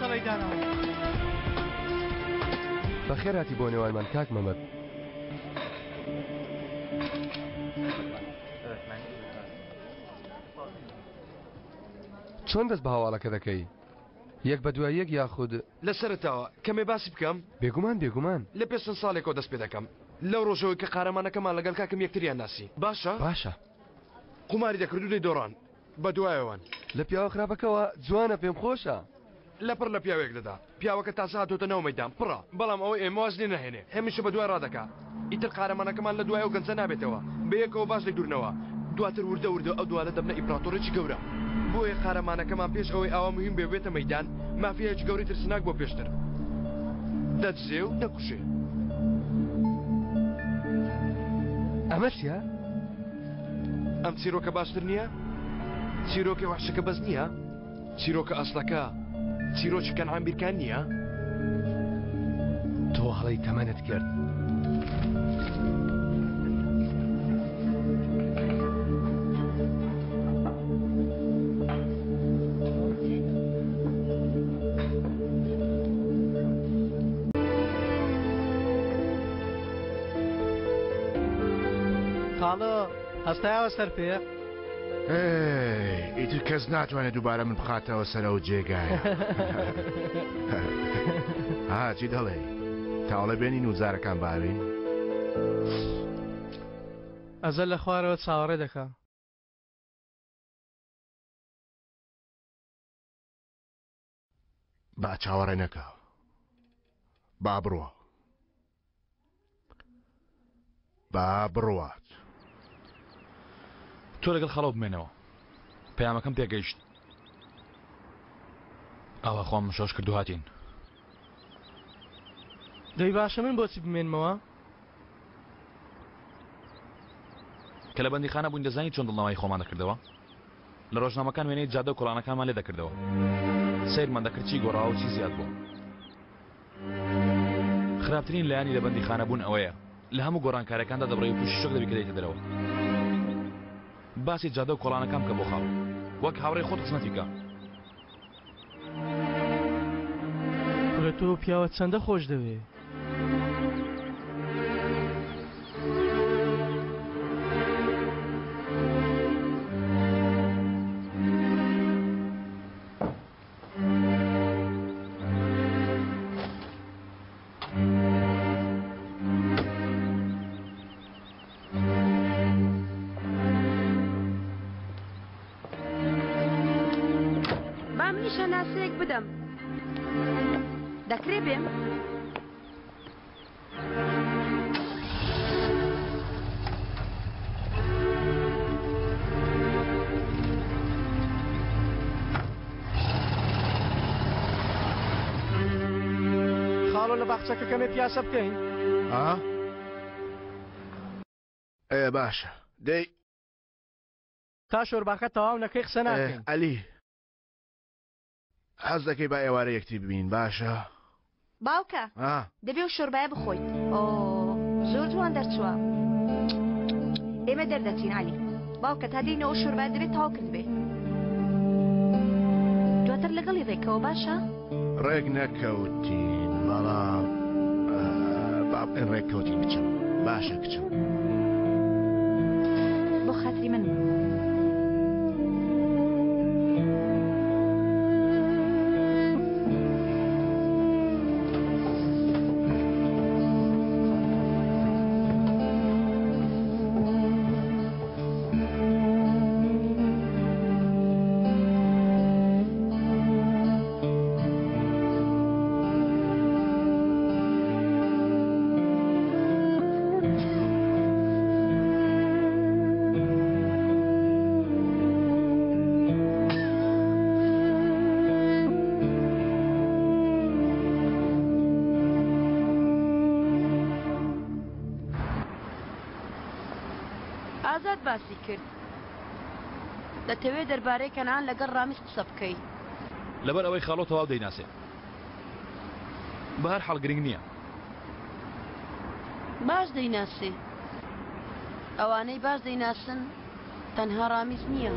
[SPEAKER 3] تەڵەی داناوە.
[SPEAKER 12] بەخێر هاتی بۆ نێوانمان کاک مەمەد. چۆن دەست بە هەواڵەکە دەکەی؟ یەک بە دوای یەک یاخود؟
[SPEAKER 2] لە سەرەتاوە کەمێ باسی بکەم؟
[SPEAKER 12] بێگومان بێگومان.
[SPEAKER 2] لە پێش چەند ساڵێکەوە دەست پێ دەکەم. لەو ڕۆژەوەی کە قارەمانەکەمان لەگەڵ کاکم یەکتریان ناسی. باشە؟
[SPEAKER 12] باشە.
[SPEAKER 2] قوماری دەکرد و دەیدۆڕان. بە دوایەوەن.
[SPEAKER 12] لە پیاوە خراپەکەوە جوانە پێم خۆشە.
[SPEAKER 2] لەپڕ لە پیاوێک دەدا. پیاوەکە تازە هاتۆتە ناو مەیدان، پڕە، بەڵام ئەوەی ئێمە واز لێ ناهێنێ، هەمیشە بە دوای ڕادەکا. ئیتر قارەمانەکەمان لە دوای ئەو گەنجە نابێتەوە. بەیەکەوە باش لێک دوورنەوە. دواتر وردە وردە ئەو دوانە دەبنە ئیمپراتۆرێکی گەورە. بۆیە قارەمانەکەمان پێش ئەوەی ئاوا موهیم بێ بێتە مەیدان، مافیایەکی گەورەی ترسناک بووە پێشتر. دەدزێ و دەکوژێ.
[SPEAKER 12] ئەمە چیە؟
[SPEAKER 2] ئەم چیرۆکە باشتر نییە؟ چیرۆکی وەحشەکە بەس نییە؟ چیرۆکە ئەسڵەکە چیرۆکی کەنعان بیرکان نییە؟
[SPEAKER 12] تۆ هەڵەی تەمەنت کرد.
[SPEAKER 3] خاڵۆ هەستایەوە سەر پێ؟
[SPEAKER 7] هێی ئیتر کەس ناتوانێت دووبارە من بخاتەوە سەر ئەو جێگایە. ها چی دەڵێی؟ تاوڵە بێنین و زارەکان باوین؟
[SPEAKER 3] ئەزەل لە خوارەوە چاوەڕێ دەکا.
[SPEAKER 7] با چاوەڕێ نەکا با بڕوا با بڕوات.
[SPEAKER 1] تۆ لەگەڵ خەڵۆ بمێنەوە پەیامەکەم پێگەیشت ئاوا خۆم شۆش کرد و هاتین.
[SPEAKER 3] دەی باشە من بۆچی بمێنمەوە؟
[SPEAKER 1] کە لە بەندیخانە بووین دەزانی چۆن دڵنەوایی خۆمان دەکردەوە؟ لە ڕۆژنامەکان وێنەی جادە و کۆڵانەکانمان لێ دەکردەوە. سەیرمان دەکرد چی گۆڕاوە و چی زیاد بووە. خراپترین لایەنی لە بەندیخانە بوون ئەوەیە لە هەموو گۆڕانکاریەکاندا دەبڕی و تووشی شۆک دەبی کە دێیتە دەرەوە. باسی جادە و کۆڵانەکان بکە بۆ خاڵ. وەک هاوڕێی خۆت خزمەتی بکە.
[SPEAKER 3] کورە تۆ پیاوە چەندە خۆش دەوێ.
[SPEAKER 8] با منیش هەناسەیەک بدەم. دەکرێ بێم؟
[SPEAKER 3] خاڵۆ لە باخچەکە کەمێ پیاسە بکەین؟
[SPEAKER 7] ئا؟ ئێ باشە دەی.
[SPEAKER 3] تا شۆرباکە تەواو نەکەی قسە ناکەین.
[SPEAKER 7] ئەلی حەز دەکەی با ئێوارە یەکتری ببینین باشە؟
[SPEAKER 8] باوکە دەبێ و شۆربایە بخۆیت. ئۆ زۆر جوان دەرچووە. ئێمە دەردەچین عەلی. باوکە تا دێینەوە شۆربایە دەبێت تەواو کردبێ. دواتر لەگەڵی ڕێکەوە باشە؟
[SPEAKER 7] ڕێک نەکەوتین بەڵام با بڵێن ڕێک کەوتین کچم باشە کچم.
[SPEAKER 8] بۆ خاتری من.
[SPEAKER 11] ئازاد باسی کرد دەتەوێ دەربارەی کەنعان لەگەڵ ڕامیز قسە بکەی.
[SPEAKER 1] لەبەر ئەوەی خاڵۆ تەواو دەیناسێ. بەهەر حاڵ گرنگ نییە.
[SPEAKER 11] باش دەیناسێ. ئەوانەی باش دەیناسن تەنها ڕامیز نییە.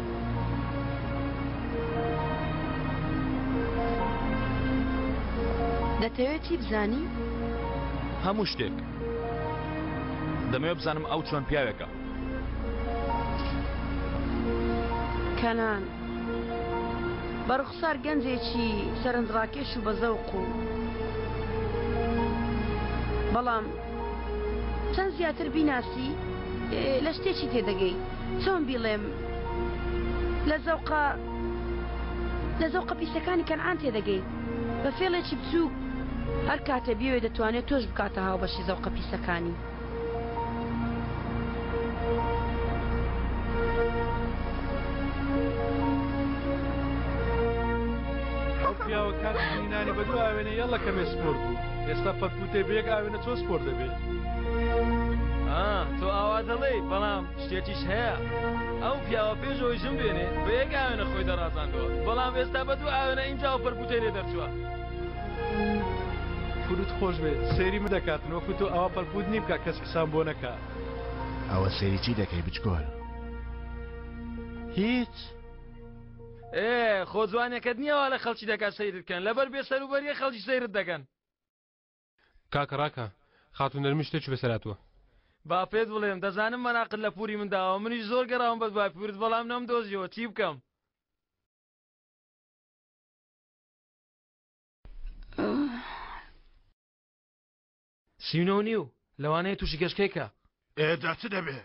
[SPEAKER 11] دەتەوێت چی بزانی؟
[SPEAKER 1] هەموو شتێک. دەمەوێت بزانم ئەو چۆن پیاوێکە.
[SPEAKER 11] کەنان بە ڕوخسار گەنجێکی سەرنجڕاکێش و بەزەوق و بەڵام چەند زیاتر بیناسی لە شتێکی تێدەگەی چۆن بیڵێم لە زەوقە لە زەوقە پیسەکانی کەنعان تێدەگەی بە فێڵێکی بچووک هەر کاتێ بیەوێ دەتوانێت تۆش بکاتە هاوبەشی زەوقە پیسەکانی.
[SPEAKER 5] ئەو پیاوە کاتی نانی بە دوو ئاوێنە یەڵە کەمێ سپۆرت بوو ئێستا پەرپوتێ بە یەک ئاوێنە چۆن سپۆرت دەبێ
[SPEAKER 13] ئا تۆ ئاوا دەڵێی بەڵام شتێکیش هەیە ئەو پیاوە پێش ئەوەی ژن بێنێ بە یەک ئاوێنە خۆی دەڕازاندەوە بەڵام ئێستا بە دوو ئاوێنە ئینجا ئەو پەرپوتەی لێ دەرچووە.
[SPEAKER 5] فروت خۆش بێت سەیری من دەکاتن وەکو تۆ ئاوا پەرپوت نیم کە کەس قسام بۆ نەکا.
[SPEAKER 7] ئەوە سەیری چی دەکەی بچکۆل؟
[SPEAKER 13] هیچ. ئێ خۆ جوانێکەت نییە وا لە خەڵکی دەکات سەیرت کەن لەبەر بێ سەروبەریە خەڵکی سەیرت دەکەن.
[SPEAKER 12] کاکە ڕاکە خاتوو نەرمین شتێکی بەسەر هاتووە.
[SPEAKER 13] با پێت بڵێم دەزانم مەراقت لە پوری من داوە منیش زۆر گەڕاوم بەدوای پورت بەڵام نەمدۆزیەوە چی بکەم؟ 39 و نیو لەوانەیە تووشی گەشکەی کە.
[SPEAKER 14] ئێ جا چ دەبێ؟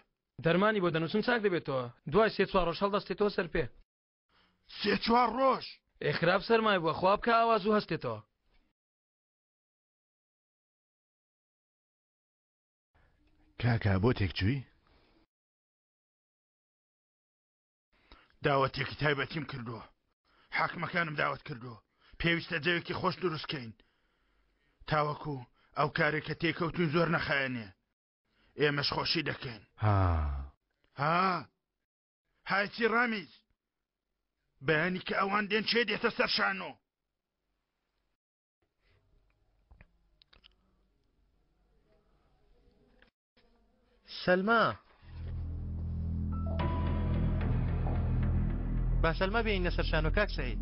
[SPEAKER 13] دەرمانی بۆ دەنووسم چاک دەبێتەوە دوای سێ چوار ڕۆژ هەڵدەستێتەوە سەر پێ.
[SPEAKER 14] سێ چوار ڕۆژ؟
[SPEAKER 13] ئێ خراپ سەرمای بووە خوا بکا ئاوا زوو هەستێتەوە.
[SPEAKER 7] کاکە بۆ تێکچووی؟
[SPEAKER 14] داوەتێکی تایبەتیم کردووە حاکمەکانم داوەت کردووە پێویستە جەوێکی خۆش دروستکەین تاوەکو ئەو کارێک کە تێکەوتون زۆر نەخایەنێ ئێمەش خۆشی دەکەین
[SPEAKER 7] ها
[SPEAKER 14] ها هایچی ڕامیز بەیانی کە ئەوان دێن چێ دێتە سەر شانۆ
[SPEAKER 6] سەلما با سەلما بێنینە سەر شانۆ کاک سەعید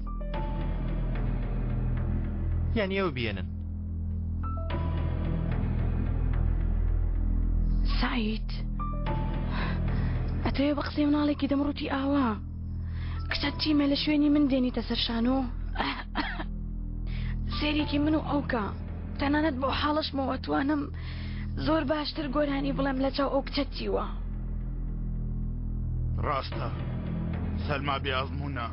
[SPEAKER 6] یان ئێوە بیێنن.
[SPEAKER 11] سەعید ئەتەوێ بە قسەی مناڵێکی دەمڕووتی ئاوا کچە چیمە لە شوێنی من دێنیتە سەر شانۆ سێرێکی من و ئەوکە تەنانەت بەو حاڵەشمەوە ئەتوانم زۆر باشتر گۆرانی بڵێم لە چاو ئەو کچە چیوە.
[SPEAKER 14] ڕاستە سەلما بێ ئەزموونە.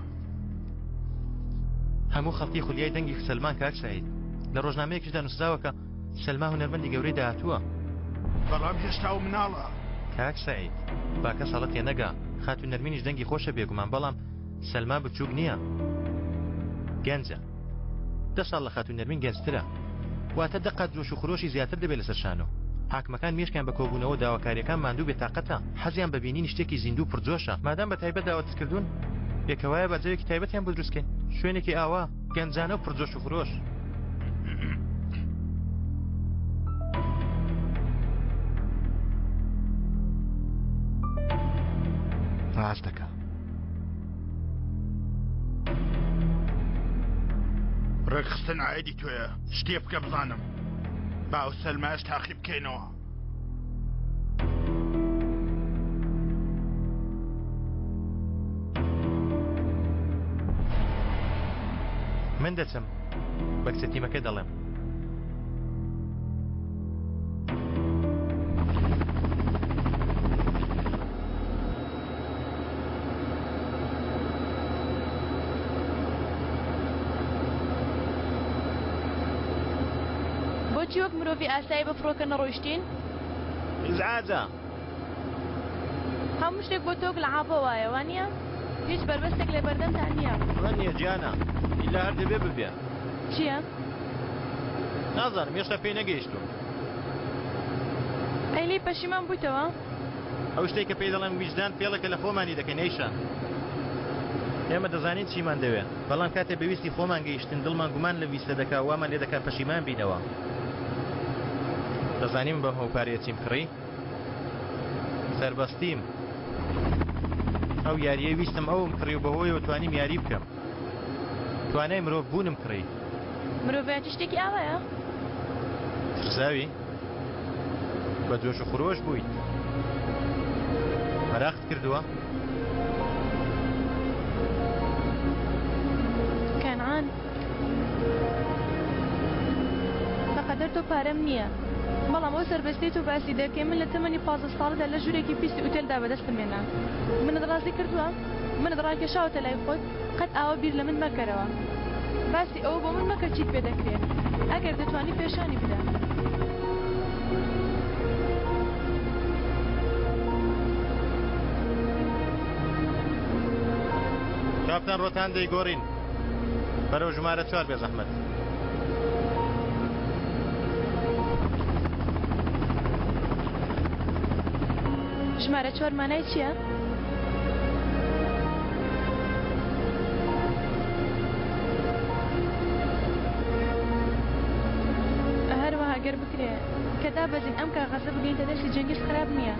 [SPEAKER 6] هەموو خەڵکی خولیای دەنگی سەلمان کاک سەعید. لە ڕۆژنامەیەکیشدا نووسراوە کە سەلما هونەرمەندی گەورەی داهاتووە.
[SPEAKER 14] بەڵام هێشتا ئەو مناڵە.
[SPEAKER 6] کاک سەعید با کەس هەڵە تێنەگا، خاتوو نەرمینیش دەنگی خۆشە بێگومان بەڵام سەلما بچووک نییە. گەنجە. دە ساڵ لە خاتوو نەرمین گەنجترە. واتە دە قات جۆش و خرۆشی زیاتر دەبێت لەسەر شانۆ. حاکمەکان مێشکیان بە کۆبوونەوە و داواکارییەکان ماندوو بێتاقەتە، حەزیان بە بینینی شتێکی زیندوو و پڕجۆشە. مادام بە تایبەت داوەتت کردوون، ئێ کەوایە با جەوێکی تایبەتیان بۆ دروست کەین. شوێنێکی ئاوا، گەنجانە و پڕجۆش و خرۆش.
[SPEAKER 7] ڕاست دەکا.
[SPEAKER 14] ڕێکخستن عایدی تۆیە شتێ بکە بزانم با ئەو سەلمایەش تاقی بکەینەوە.
[SPEAKER 6] من دەچم بە کچە تیمەکە دەڵێم.
[SPEAKER 4] بۆچی وەک مرۆڤی ئاسایی بە فڕۆکە نەڕۆیشتین؟
[SPEAKER 6] ئیزعاجە.
[SPEAKER 4] هەموو شتێک بۆ تۆ وەک لەعابە وایە، وانییە؟ هیچ بەربەستێک لە بەردەمتا نییە.
[SPEAKER 6] وانییە گیانە، ئیلا هەر دەبێ ببێ.
[SPEAKER 4] چییە؟
[SPEAKER 6] نازانم، هێشتا پێی نەگەیشتووم.
[SPEAKER 4] ئەی لێی پەشیمان بوویتەوە؟
[SPEAKER 6] ئەو شتەی کە پێی دەڵێن ویژدان فێڵێکە لە خۆمانی دەکەین ئەیشا. ئێمە دەزانین چیمان دەوێ، بەڵام کاتێ بە ویستی خۆمان گەیشتین دڵمان گومان لەم ویستە دەکا و وامان لێ دەکا پەشیمان بینەوە. دەزانی من بەم هەموو پارەیە چیم کڕی؟ سەربەستیم. ئەو یارییەی ویستم ئەوم کڕی و بەهۆیەوە توانیم یاری بکەم. توانای مرۆڤ بوونم کڕی.
[SPEAKER 4] مرۆڤایەتی شتێکی ئاوایە؟
[SPEAKER 6] ترساوی؟ بە جۆش و خرۆش بوویت؟ مەراقت کردووە؟
[SPEAKER 4] کەنعان بەقەدەر تۆ پارەم نییە بەڵام ئەو سەربەستیەی تۆ باسی دەکەی من لە تەمەنی 15 ساڵیدا لە ژوورێکی پیسی ئوتێلدا بەدەستم هێنا منت ڕازی کردووە؟ منت ڕاکێشاوەتە لای خۆت؟ قەت ئاوا بیر لە من مەکەرەوە. باسی ئەوە بۆ من مەکە چیت پێ دەکرێ. ئەگەر دەتوانی پێشانی بدە.
[SPEAKER 6] کاپتان ڕۆتان دەیگۆڕین بەرەو ژمارە چوار بێزەحمەت.
[SPEAKER 4] ژمارە چوار مانای چییە؟ هەروەها گەر بکرێ کە دابەزین ئەم کاغەزە بگەینتە دەستی جەنگیز خراپ نییە.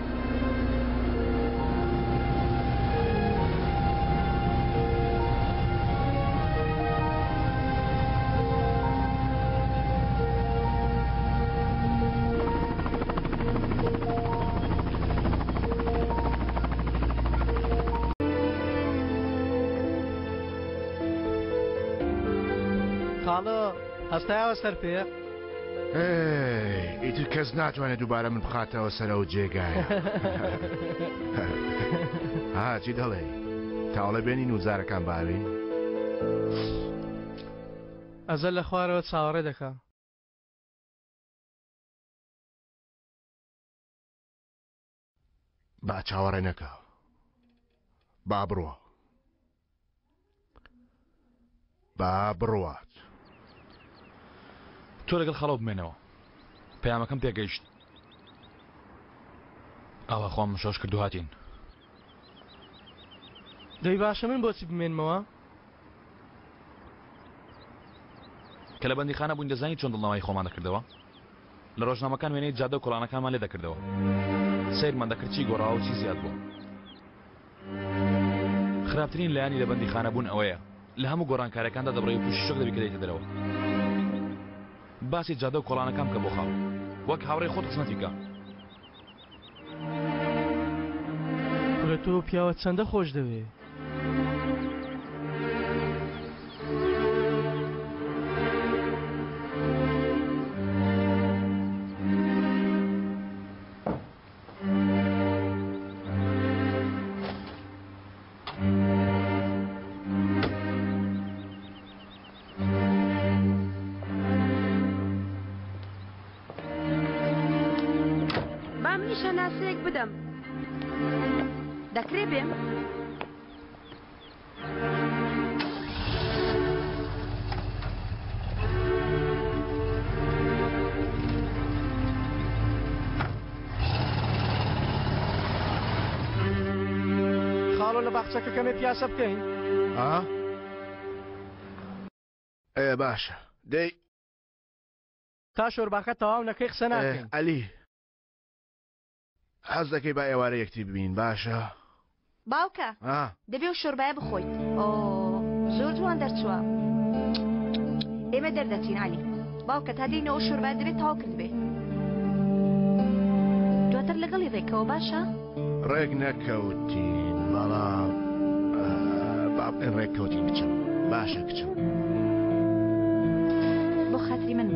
[SPEAKER 3] خاڵۆ هەستایەوە سەر پێ؟
[SPEAKER 7] ئیتر کەس ناتوانێت دووبارە من بخاتەوە سەر ئەو جێگایە. ها چی دەڵێ تاوڵە بێنین و زارەکان باوین؟
[SPEAKER 3] ئەزەل لە خوارەوە چاوەڕێ دەکا.
[SPEAKER 7] با چاوەڕێ نەکا با بڕوا با بڕوات.
[SPEAKER 1] تۆ لەگەڵ خەڵۆ بمێنەوە پەیامەکەم پێگەیشت ئاوا خۆم شۆش کرد و هاتین.
[SPEAKER 3] دەی باشە من بۆچی بمێنمەوە؟
[SPEAKER 1] کە لە بەندیخانە بووین دەزانی چۆن دڵنەوایی خۆمان دەکردەوە؟ لە ڕۆژنامەکان وێنەی جادە و کۆڵانەکانمان لێ دەکردەوە. سەیرمان دەکرد چی گۆڕاوە و چی زیاد بووە. خراپترین لایەنی لە بەندیخانە بوون ئەوەیە لە هەموو گۆڕانکاریەکاندا دەبڕی و تووشی شۆک دەبی کە دێیتە دەرەوە. باسی جادە و کۆڵانەکان بکە بۆ خاڵ. وەک هاوڕێی خۆت خزمەتی بکە.
[SPEAKER 3] کورە تۆ پیاوە چەندە خۆش دەوێ.
[SPEAKER 11] با منیش هەناسەیەک بدەم. دەکرێ بێم؟
[SPEAKER 3] خاڵۆ لە باخچەکە کەمێ پیاسە بکەین؟
[SPEAKER 7] ئا؟ ئێ باشە دەی
[SPEAKER 3] تا شۆرباکە تەواو نەکەی قسە ناکەین.
[SPEAKER 7] عەلی حەز دەکەی با ئێوارە یەکتری ببینین باشە؟
[SPEAKER 8] باوکە دەبێ ئەو شۆربایە بخۆیت ئۆ زۆر جوان دەرچووە ئێمە دەردەچین عەلی باوکە تا دێینەوە ئەو شۆربایە دەبێت تەواو کردبێ دواتر لەگەڵی ڕێکەوە باشە؟
[SPEAKER 7] ڕێک نەکەوتین بەڵام با بڵێن ڕێک کەوتین کچم باشە کچم.
[SPEAKER 8] بۆ خاتری من.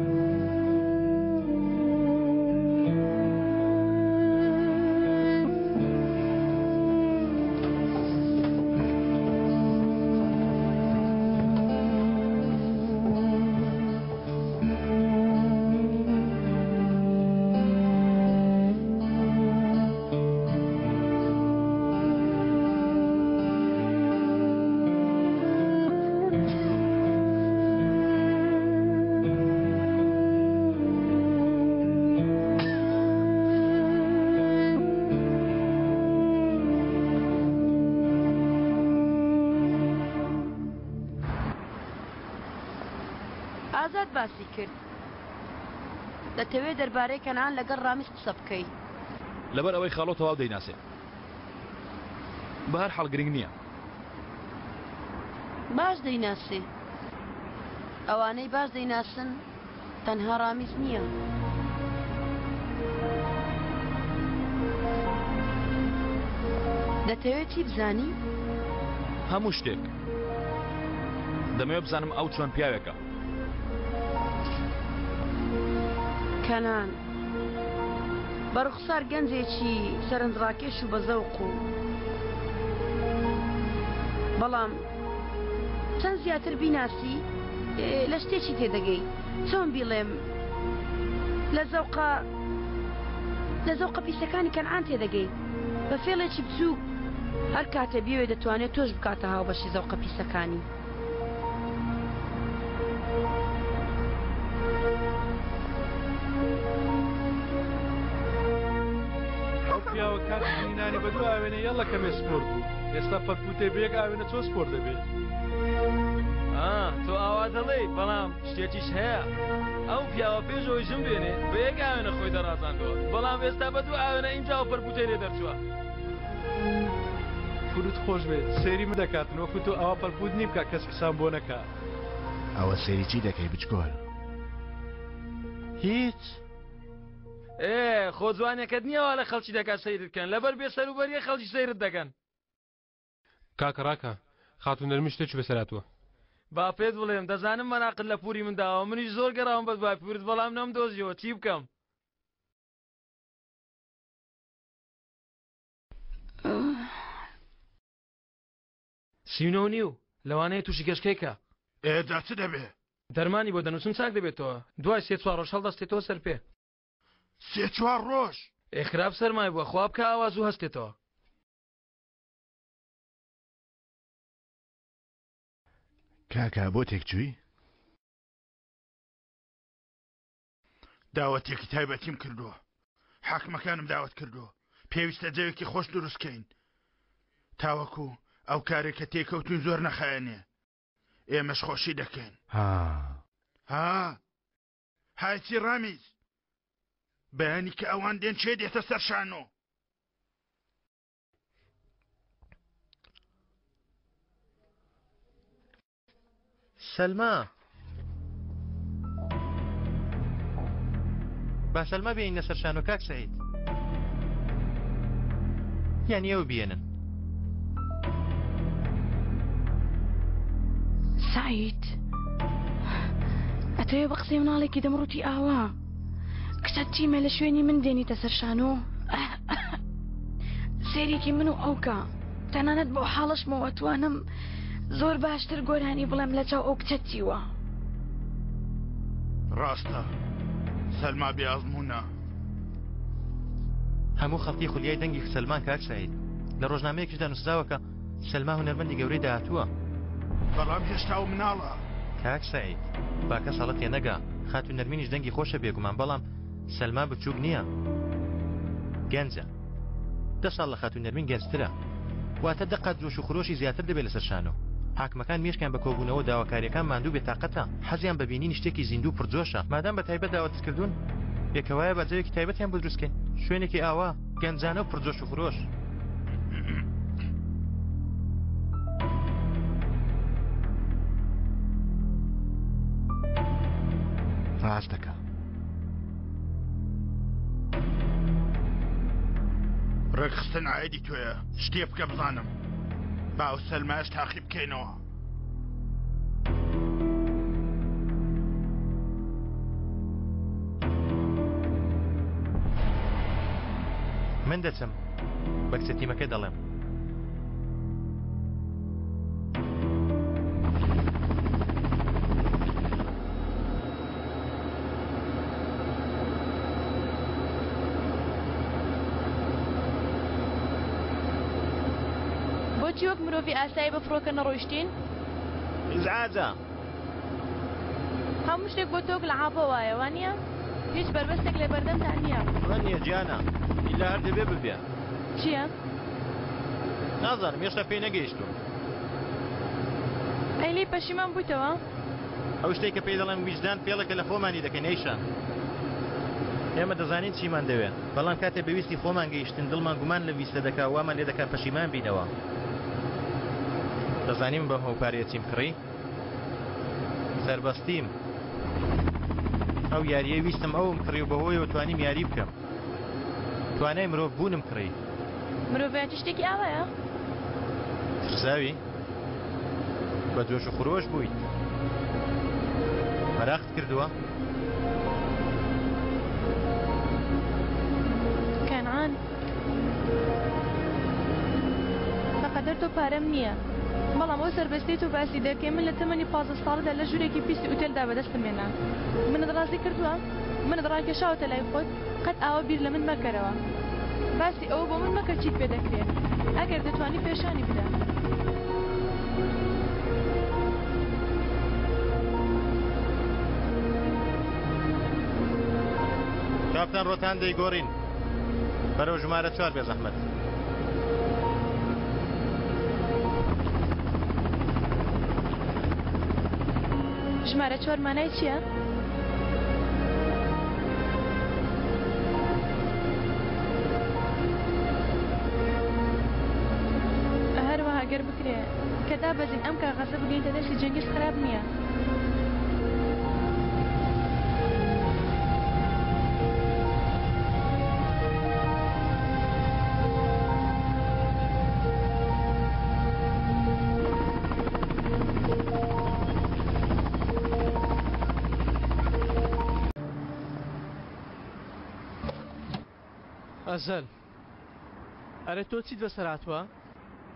[SPEAKER 11] ئازاد باسی کرد. دەتەوێ دەربارەی کەنعان لەگەڵ ڕامیز قسە بکەی.
[SPEAKER 1] لەبەر ئەوەی خاڵۆ تەواو دەیناسێ. بە هەر حاڵ گرنگ نییە.
[SPEAKER 11] باش دەیناسێ. ئەوانەی باش دەیناسن تەنها ڕامیز نییە. دەتەوێت چی بزانی؟
[SPEAKER 1] هەموو شتێک. دەمەوێت بزانم ئەو چۆن پیاوێکە.
[SPEAKER 11] کەنان بە ڕوخسار گەنجێکی سەرنجڕاکێش و بەزەوق و بەڵام چەند زیاتر بیناسی لە شتێکی تێدەگەی چۆن بیڵێم لە زەوقە لە زەوقە پیسەکانی کەنعان تێدەگەی بە فێڵێکی بچووک هەر کاتێ بیەوێ دەتوانێت تۆش بکاتە هاوبەشی زەوقە پیسەکانی.
[SPEAKER 5] ئەو پیاوە کاتی ژنینانی بە دوو ئاوێنە یەڵە کەمێ سپۆرت بوو ئێستا پەرپوتێ بە یەک ئاوێنە چۆن سپۆرت دەبێ؟
[SPEAKER 13] ئا تۆ ئاوا دەڵێی بەڵام شتێکیش هەیە ئەو پیاوە پێش ئەوەی ژن بێنێ بە یەک ئاوێنە خۆی دەڕازاندەوە بەڵام ئێستا بە دوو ئاوێنە ئینجا ئەو پەرپوتەی لێ دەرچووە.
[SPEAKER 5] فروت خۆش بێت سەیری من دەکاتن وەکو تۆ ئاوا پەرپوت نیم کا کەس حسام بۆ نەکا.
[SPEAKER 7] ئەوە سەیری چی دەکەی بچکۆل؟
[SPEAKER 6] هیچ.
[SPEAKER 13] ئێ خۆ جوانێکەت نییە وا لە خەڵکی دەکات سەیرت کەن لەبەر بێ سەروبەریە خەڵکی سەیرت دەکەن.
[SPEAKER 12] کاکە ڕاکە خاتوو نەرمین شتێکی بەسەر هاتووە.
[SPEAKER 13] با پێت بڵێم دەزانم مەراقت لە پوری من داوە منیش زۆر گەڕاوم بەدوای پورت بەڵام نەمدۆزیەوە چی بکەم؟ 39 و نیو لەوانەیە تووشی گەشکەی کە.
[SPEAKER 14] ئێ جا چ دەبێ؟
[SPEAKER 13] دەرمانی بۆ دەنووسم چاک دەبێتەوە دوای سێ چوار ڕۆژ هەڵدەستێتەوە سەر پێ.
[SPEAKER 14] سێ چوار ڕۆژ؟
[SPEAKER 13] ئێ خراپ سەرمای بووە خوا بکا ئاوا زوو هەستێتەوە.
[SPEAKER 7] کاکە بۆ تێکچووی؟
[SPEAKER 14] داوەتێکی تایبەتیم کردووە حاکمەکانم داوەت کردووە پێویستە جەوێکی خۆش دروست کەین تاوەکو ئەو کارێک کە تێکەوتوین زۆر نەخایەنێ ئێمەش خۆشی دەکەین
[SPEAKER 7] ها
[SPEAKER 14] ها هایچی ڕامیز بەیانی کە ئەوان دێن چێ دێتە سەر شانۆ
[SPEAKER 6] سەلما با سەلما بێنینە سەر شانۆ کاک سەعید یان ئێوە بیێنن
[SPEAKER 11] سەعید ئەتەوێ بە قسەی مناڵێکی دەمڕوتی ئاوا کچە چیمە لە شوێنی من دێنیتە سەر شانۆ سێرێکی من و ئەوکە تەنانەت بەو حاڵەشمەوە ئەتوانم زۆر باشتر گۆرانی بڵێم لە چاو ئەو کچە چیوە.
[SPEAKER 14] ڕاستە سەلما بێ ئەزموونە.
[SPEAKER 6] هەموو خەڵکی خولیای دەنگی سەلمان کاک سەعید. لە ڕۆژنامەیەکیشدا نووسراوە کە سەلما هونەرمەندی گەورەی داهاتووە.
[SPEAKER 14] بەڵام هێشتا ئەو مناڵە.
[SPEAKER 6] کاک سەعید با کەس هەڵە تێنەگا، خاتوو نەرمینیش دەنگی خۆشە بێگومان بەڵام سەلما بچووک نییە. گەنجە. دە ساڵ لە خاتوو نەرمین گەنجترە. واتە دە قات جۆش و خرۆشی زیاتر دەبێت لەسەر شانۆ. حاکمەکان مێشکیان بە کۆبوونەوە و داواکارییەکان ماندوو بێتاقەتە، حەزیان بە بینینی شتێکی زیندوو و پڕجۆشە. مادام بە تایبەت داوەتت کردوون، ئێ کەوایە با جەوێکی تایبەتیان بۆ دروست کەین. شوێنێکی ئاوا، گەنجانە و پڕجۆش و خرۆش.
[SPEAKER 7] ڕاست دەکا.
[SPEAKER 14] ڕێکخستن عایدی تۆیە شتێ بکە بزانم با ئەو سەلمایەش تاقی بکەینەوە.
[SPEAKER 6] من دەچم بە کچە تیمەکە دەڵێم.
[SPEAKER 4] بۆچی وەک مرۆڤی ئاسایی بە فڕۆکە نەڕۆیشتین؟
[SPEAKER 6] ئیزعاجە.
[SPEAKER 4] هەموو شتێک بۆ تۆ وەک لەعابە وایە، وانییە؟ هیچ بەربەستێک لە بەردەمتا نییە.
[SPEAKER 6] وانییە گیانە، ئیلا هەر دەبێ ببێ.
[SPEAKER 4] چییە؟
[SPEAKER 6] نازانم، هێشتا پێی نەگەیشتووم.
[SPEAKER 4] ئەی لێی پەشیمان بوویتەوە؟
[SPEAKER 6] ئەو شتەی کە پێی دەڵێن ویژدان فێڵێکە لە خۆمانی دەکەین ئەیشان. ئێمە دەزانین چیمان دەوێ، بەڵام کاتێ بە ویستی خۆمان گەیشتین دڵمان گومان لەم ویستە دەکا و وامان لێ دەکا پەشیمان بینەوە. دەزانی من بەم هەموو پارەیە چیم کڕی؟ سەربەستیم. ئەو یارییەی ویستم ئەوم کڕی و بەهۆیەوە توانیم یاری بکەم. توانای مرۆڤ بوونم کڕی.
[SPEAKER 4] مرۆڤایەتی شتێکی ئاوایە؟
[SPEAKER 6] ترساوی؟ بە جۆش و خرۆش بوویت. مەراقت کردووە؟
[SPEAKER 4] کەنعان بەقەدەر تۆ پارەم نییە بەڵام ئەو سەربەستیەی تۆ باسی دەکەی من لە تەمەنی 15 ساڵیدا لە ژوورێکی پیسی ئوتێلدا بەدەستم هێنا منت ڕازی کردووە منت ڕاکێشاوەتە لای خۆت قەت ئاوا بیر لە من مەکەرەوە. باسی ئەوە بۆ من مەکە چیت پێ دەکرێ. ئەگەر دەتوانی پێشانی بدە.
[SPEAKER 6] کاپتان ڕۆتان دەیگۆڕین بەرەو ژمارە چوار بێزەحمەت.
[SPEAKER 4] ژمارە چوار مانای چییە؟ هەروەها گەر بکرێ کە دابەزین ئەم کاغەزە بگەیتە دەستی جەنگیز خراپ نییە.
[SPEAKER 3] ئەزەل ئەرێ تۆ چیت بەسەر هاتووە؟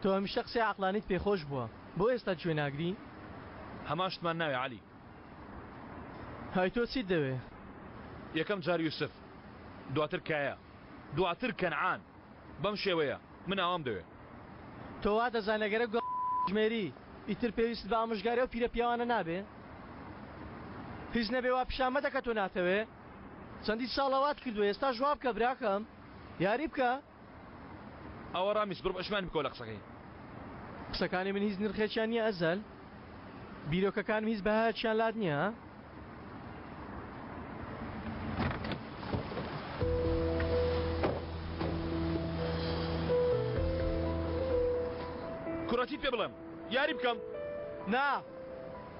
[SPEAKER 3] تۆ هەمیشە قسەی عەقڵانیت پێخۆش بووە بۆ ئێستا گوێ ناگری؟
[SPEAKER 1] هەمان شتمان ناوێ عەلی.
[SPEAKER 3] هەی تۆ چیت دەوێ؟
[SPEAKER 1] یەکەم جار یوسف دواتر کایا دواتر کەنعان بەم شێوەیە من ئاوام دەوێ.
[SPEAKER 3] تۆ وا دەزانی ئەگەر ئەو ژمێری ئیتر پێویستت بە ئامۆژگاری ئەو پیرە پیاوانە نابێ؟ هیچ نەبێ وا پیشان مەدە کە تۆ ناتەوێ. چەندین ساڵە وات کردووە ئێستاش وا بکە براکەم یاری بکە.
[SPEAKER 1] ئەوە ڕامیس بڕۆ پەشیمانی بکەوە لە قسەکەی.
[SPEAKER 3] قسەکانی من هیچ نرخێکیان نییە ئەزەل؟ بیرۆکەکانم هیچ بەهایەکیان لات نییە ها؟
[SPEAKER 1] کوڕە چیت پێ بڵێم؟ یاری بکەم؟
[SPEAKER 3] نا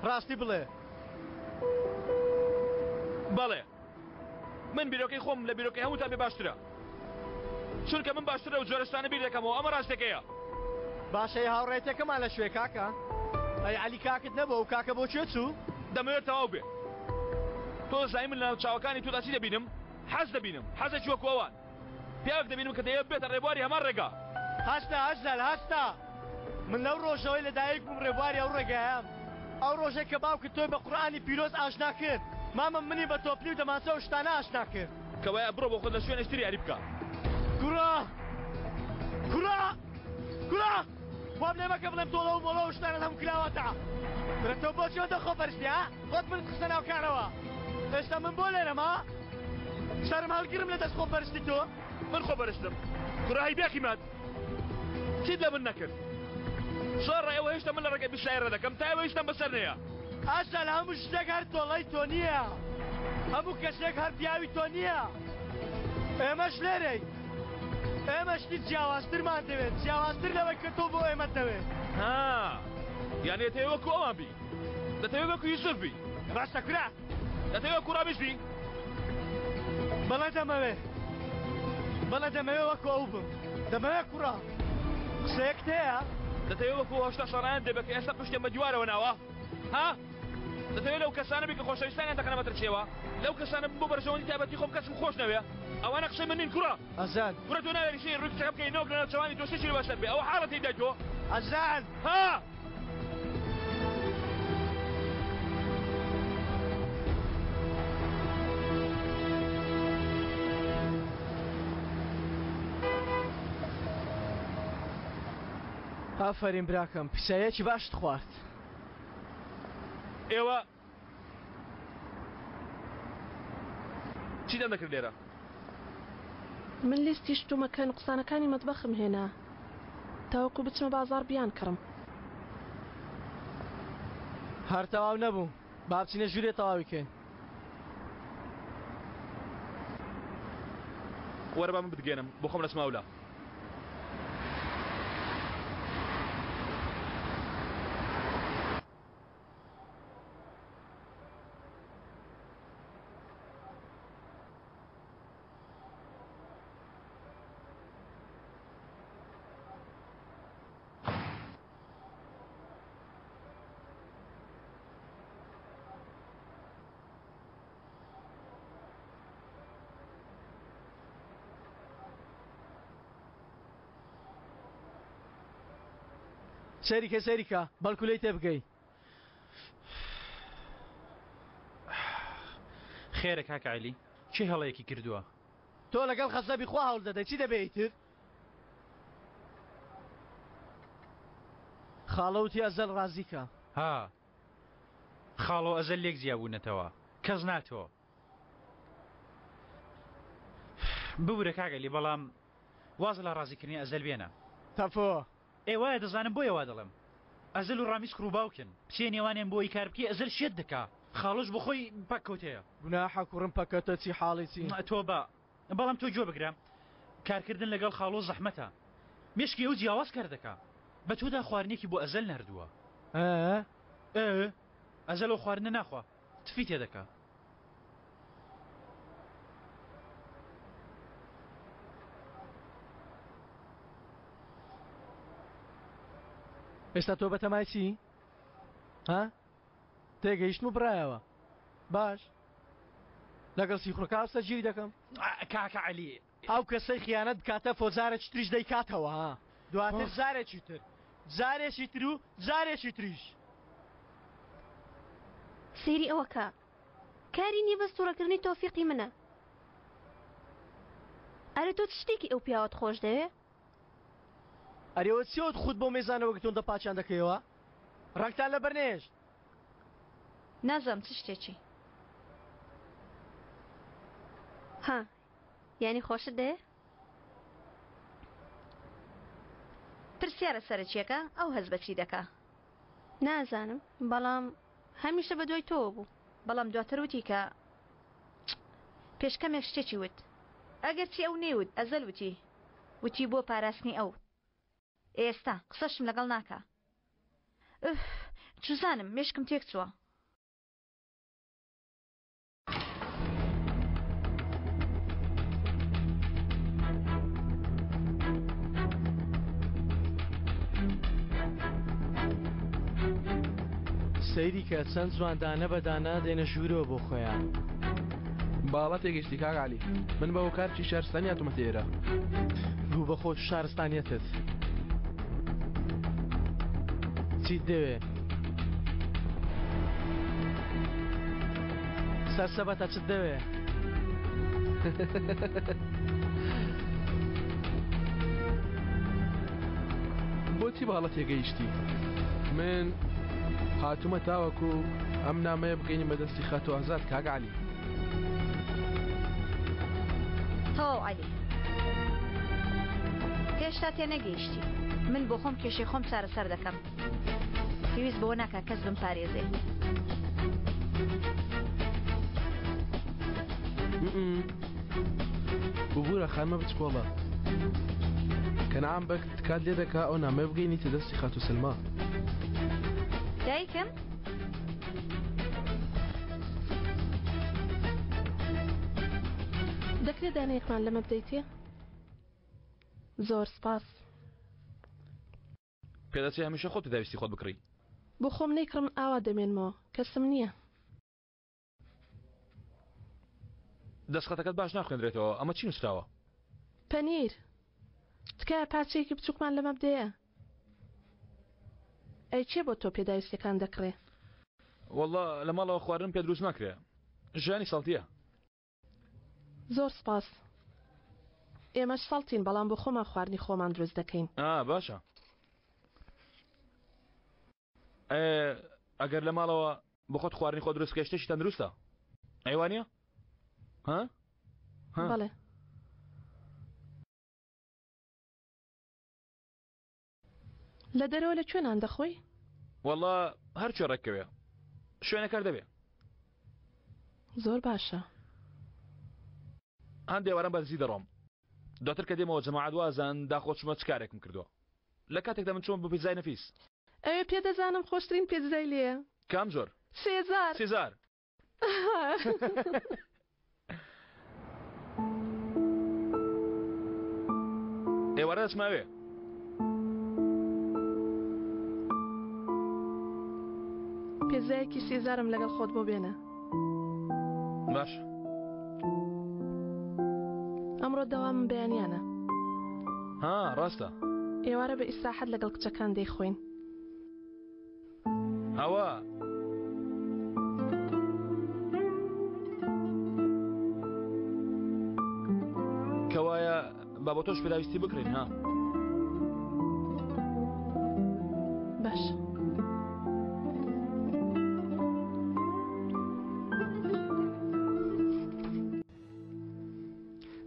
[SPEAKER 3] ڕاستی بڵێ.
[SPEAKER 1] بەڵێ من بیرۆکەی خۆم لە بیرۆکەی هەمووتان پێ باشترە چونکە من باشتر لەو جۆرە شتانە بیر دەکەمەوە ئەمە ڕاستەکەیە.
[SPEAKER 3] باشە ئەی هاوڕێیەتیەکەمان لە کوێ کاکە؟ ئەی عەلی کاکت نەبوو ئەو کاکە بۆ کوێ چوو؟
[SPEAKER 1] دەمەوێت تەواو بێ. تۆ دەزانی من لەناو چاوەکانی تۆدا چی دەبینم؟ حەز دەبینم، حەزێکی وەکو ئەوان. پیاوێک دەبینم کە دەیەوێت ببێتە ڕێبواری هەمان ڕێگا.
[SPEAKER 3] هەستە ئەزەل هەستە! من لەو ڕۆژەوەی لەدایک بووم ڕێبواری ئەو ڕێگایەم. ئەو ڕۆژەی کە باوکت تۆی بە قورئانی پیرۆز ئاشنا کرد، مامم منی بە تۆپلی و دەمانچە و شتانە ئاشنا کرد.
[SPEAKER 1] کەوایە بڕۆ بۆ خۆت لە شوێنێکی تر یاری بکە.
[SPEAKER 3] کوڕە! کوڕە! کوڕە! وام لێ مەکە بڵێم تۆڵە و مۆڵە و شتانەت هەموو کراوەتە. کورە تۆ بۆچی ئەوەندە خۆپەرستی ها؟ خۆت منت خستە ناو کارەوە. ئێستا من بۆ لێرەم ها؟ سەرم هەڵگرم لە دەست خۆپەرستی تۆ؟
[SPEAKER 1] من خۆپەرستم؟ کوڕە هەی بێ قیمەت! چیت لە من نەکرد؟ زۆر ڕای ئەوە هێشتا من لە ڕێگای بیسایە ڕێدەکەم تا ئێوە هیچتان بەسەر نەیە.
[SPEAKER 3] ئەسەل هەموو شتێک هەر تۆڵەی تۆ نییە، هەموو کەسێک هەر پیاوی تۆ نییە. ئێمەش لێرەین. ئێمە شتی جیاوازترمان دەوێت، جیاوازتر لەوەی کە تۆ بۆ ئێمەت دەوێت.
[SPEAKER 1] ها، یانی دەتەوێ وەکو ئەوان بی؟ دەتەوێ وەکو یوسف بی؟
[SPEAKER 3] ڕاستە کورە.
[SPEAKER 1] دەتەوێ وەکو ڕامیش بی؟
[SPEAKER 3] بەڵێ دەمەوێ. بەڵێ دەمەوێ وەکو ئەو بم. دەمەوێ کوڕە. قسەیەکت هەیە؟
[SPEAKER 1] دەتەوێ وەکو 80 ساڵانیان دەبێ کە ئێستا پشتیان بە دیوارەوە ناوە؟ ها؟ دەتەوێ لەو کەسانە بی کە خۆشەویستانیان دەخەنە مەترسیەوە؟ لەو کەسانە بم بۆ بەرژەوەندی تایبەتی خۆم کەسم خۆش نەوێ؟ ئەوانە قسەی من نین کوڕە.
[SPEAKER 3] ئەزان.
[SPEAKER 1] کوڕە تۆ ناوێری سەیری ڕووی کچەکە بکەی نەوەک لەناو چاوانی تۆ شتێکی لێ بەسەر بێ ئەوە حاڵە تێیدای تۆ؟
[SPEAKER 3] ئەزان.
[SPEAKER 1] ها؟
[SPEAKER 3] ئافەرین براکەم پیسایەکی باشت خوارد.
[SPEAKER 1] ئێوە چیتان دەکرد لێرە؟
[SPEAKER 15] من لیستی شتومەکە نوقسانەکانی مەتبەخم هێنا تاوەکو بچمە بازاڕ بیانکڕم.
[SPEAKER 3] هەر تەواو نەبوو با بچینە ژوورێ تەواوی کەین.
[SPEAKER 1] وەرە با من بتگەیەنم بۆ خۆم دەچمە ئەولا.
[SPEAKER 3] سەیری کە سەیری کە بەڵکو لێی تێبگەی.
[SPEAKER 10] خێرە کاکە عەلی کێ هەڵەیەکی کردووە؟
[SPEAKER 3] تۆ لەگەڵ خەزەبی خوا هەوڵ دەدەی چی دەبێ ئیتر؟ خاڵە وتی ئەزەل ڕازی کە.
[SPEAKER 10] ها خاڵۆ ئەزەل لێک جیا بوونەتەوە کەس ناتۆ. ببورە کاک عەلی بەڵام واز لە ڕازیکردنی ئەزەل بێنە.
[SPEAKER 3] تەفۆ.
[SPEAKER 10] ئێ وایە دەزانم بۆیە وا دەڵێم ئەزەل و ڕامیز کوڕ و باوکن بچیە نێوانیان بۆ ئەوی کار بکەی ئەزەل شێت دەکا خاڵۆش بۆ خۆی پەککەوتەیە.
[SPEAKER 3] گوناحە کوڕم پەکەتە چی حاڵی چی.
[SPEAKER 10] تۆبە بەڵام تۆ گوێ بگرە کارکردن لەگەڵ خاڵۆ زەحمەتە مێشکی ئەو جیاواز کار دەکا بە تۆدا خواردنێکی بۆ ئەزەل ناردووە.
[SPEAKER 3] ئە؟
[SPEAKER 10] ئێ ئەزەل ئەو خواردنە ناخوا تفی تێدەکا.
[SPEAKER 3] ئێستا تۆ بەتەمای چی؟ ها؟ تێگەیشتم و بڕایەوە باش لەگەڵ سیخوڕەکە هاوسەرگیری دەکەم.
[SPEAKER 10] کاکە عەلی.
[SPEAKER 3] ئەو کەسەی خیانەت بکاتە فۆ جارێکی تریش دەیکاتەوە ها دواتر جارێکی تر جارێکی تر و جارێکی تریش.
[SPEAKER 8] سەیری ئەوە کە کاری نیە بەس توڕەکردنی تۆفیقی منە. ئەرێ تۆ چ شتێکی ئەو پیاوەت خۆش دەوێ؟
[SPEAKER 3] ئەرێ ئەوە چیە وت خوت بەو مێزانەوە گرتوون دەپاکیان دەکەیەوە ڕەنگتان لەبەر نەهێشت.
[SPEAKER 8] نازانم چ شتێکی. ها یانی خۆشت دەوێ؟ پرسیارە سەرەکیەکە ئەو هەست بە چی دەکا؟ نازانم بەڵام هەمیشە بە دوای تۆوە بوو. بەڵام دواتر وتی کە پێش کەمێک شتێکی وت. ئەگەرچی ئەو نەیوت ئەزەل وتی. وتی بۆ پاراستنی ئەو. ئێستا قسەشم لەگەڵ ناکا. ئوف چوزانم مێشکم تێکچووە.
[SPEAKER 3] سەیری کە چەند جوان دانە بە دانە دێنە ژوورەوە بۆ خۆیان.
[SPEAKER 5] باڵا تێگەیشتی کاک عەلی من بە هۆکارکی شارستانی هاتوومەتە ئێرە.
[SPEAKER 3] گوو بە خۆت و شارستانیەتت. چیت دەوێ؟ سەرسەبەتە چت دەوێ؟
[SPEAKER 5] بۆچی باڵە تێگەیشتی؟ من هاتوومە تاوەکو ئەم نامەیە بگەینی بەدەستی خاتوو ئازاد کاک عەلی.
[SPEAKER 8] تەواو عەلی هێشتا تێنەگەیشتی من بۆ خۆم کێشەی خۆم چارەسەر دەکەم پێویست بەوە ناکا کەس بمپارێزێ.
[SPEAKER 5] ببورە خانمە بچکۆڵە کەنعان بەگ تکات لێ دەکا ئەو نامەیە بگەینیتە دەستی خاتوو سەلما.
[SPEAKER 8] دایکم؟
[SPEAKER 15] دەکرێت دانەیەکمان لەمە بدەیتێ؟ زۆر سپاس.
[SPEAKER 1] پێدەچێ هەمیشە خۆت پێداویستی خۆت بکڕی.
[SPEAKER 15] بۆ خۆم نەیکڕم ئاوا دەمێنمەوە، کەسم نییە.
[SPEAKER 1] دەستخەتەکەت باش ناخوێندرێتەوە، ئەمە چی نووسراوە؟
[SPEAKER 15] پەنیر. تکایە پارچەیەکی بچووکمان لەمە بدەیە. ئەی کێ بۆ تۆ پێداویستیەکان دەکڕێ؟
[SPEAKER 1] وەڵڵا لە ماڵەوە خواردنم پێ دروست ناکرێ. ژیانی سەڵتییە.
[SPEAKER 15] زۆر سپاس. ئێمەش سەڵتین بەڵام بۆ خۆمان خواردنی خۆمان دروست دەکەین.
[SPEAKER 1] ئا باشە. ئێ ئەگەر لە ماڵەوە بۆ خۆت خواردنی خۆت دروست بکەی شتێکی تەندروستە. ئەی وانییە؟ ها؟ ها؟
[SPEAKER 15] بەڵێ. لە دەرەوە لە کوێ نان دەخۆی؟
[SPEAKER 1] وەڵا هەر کوێ ڕێککەوێ شوێنەکەر دەبێ.
[SPEAKER 15] زۆر باشە.
[SPEAKER 1] هەندێ ئێواران بە دزی دەڕۆم. دواتر کە دێمەوە جەماعەت وازان داخۆ چوومە چ کارێکم کردووە. لە کاتێکدا من چوومە بۆ پیتزای نەفیس.
[SPEAKER 15] ئەوێ پێ دەزانم خۆشترین پێتزای لێیە.
[SPEAKER 1] کام جۆر؟
[SPEAKER 15] سێزار.
[SPEAKER 1] سیزار. ئێوارە دەچمە ئەوێ.
[SPEAKER 15] پێزایەکی سێزارم لەگەڵ خۆت بۆ بێنە.
[SPEAKER 1] باش.
[SPEAKER 15] ئەمڕۆ دەوامم بەیانیانە.
[SPEAKER 1] ها ڕاستە.
[SPEAKER 15] ئێوارە بە ئیسراحەت لەگەڵ کچەکان دەیخۆین.
[SPEAKER 1] ئەوە کەوایە با بۆ تۆش پێداویستی بکڕین ها
[SPEAKER 15] باش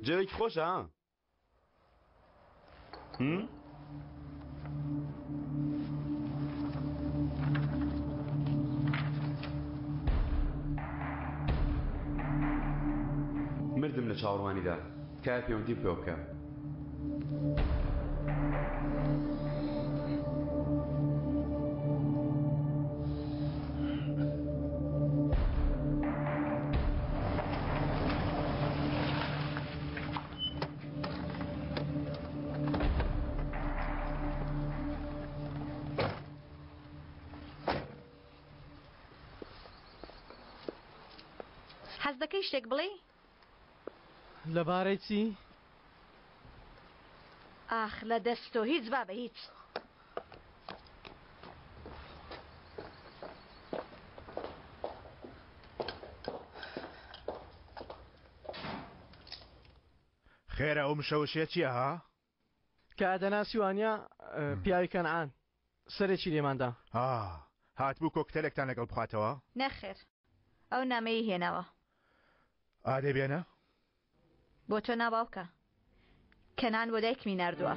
[SPEAKER 2] جەوێکی خۆشە ها مردم لە چاوەڕوانیدا تکایە پەیوەندیم پێوە بکە.
[SPEAKER 8] حەز دەکەی شتێک بڵێی؟
[SPEAKER 3] لەبارەی چی؟
[SPEAKER 8] ئاخ لە دەست تۆ هیچ بابە هیچ.
[SPEAKER 7] خێرە ئەو مشەوشیە چیە ها؟
[SPEAKER 3] کە دەناسی وانە پیاوی کەنعان سەرێکی لێماندا.
[SPEAKER 7] ها هاتبوو کۆکتەلێکتان لەگەڵ بخواتەوە؟
[SPEAKER 8] نەخێر ئەو نامەیەی هێناوە.
[SPEAKER 7] ئادەی بێنە.
[SPEAKER 8] بۆ تۆ نا باوکە کەنعان بۆ دایکمی ناردووە.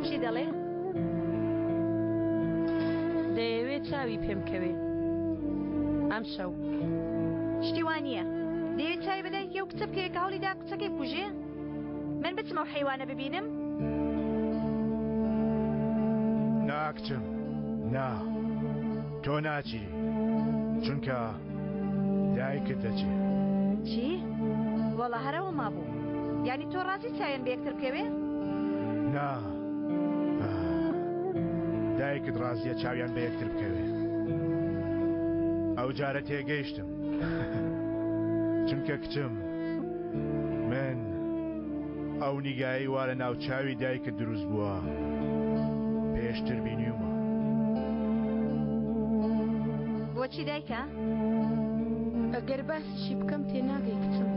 [SPEAKER 8] چی دەڵێ؟
[SPEAKER 11] دەیەوێ چاوی پێم کەوێ ئەمشەو.
[SPEAKER 8] شتی وا نییە. دەیەوێت چاوی بە دایکی ئەو کچە بکەوێ کە هەوڵی دا کچەکەی بکوژێ؟ من بچم ئەو حەیوانە ببینم؟
[SPEAKER 7] نا کچم نا تۆ ناچی چونکە دایکت دەچێ.
[SPEAKER 8] چی؟ وەڵا هەر ئەوە مابوو. یانی تۆ ڕازی چاویان بە یەکتر بکەوێ؟
[SPEAKER 7] نا دایکت ڕازیە چاویان بە یەکتر بکەوێ. ئەو جارە تێگەیشتم چونکە کچم من ئەو نیگایەی وا لە ناو چاوی دایکت دروست بووە پێشتر بینیومە.
[SPEAKER 8] بۆچی دایکە؟
[SPEAKER 11] ئەگەر باسیشی بکەم تێناگەی کچم.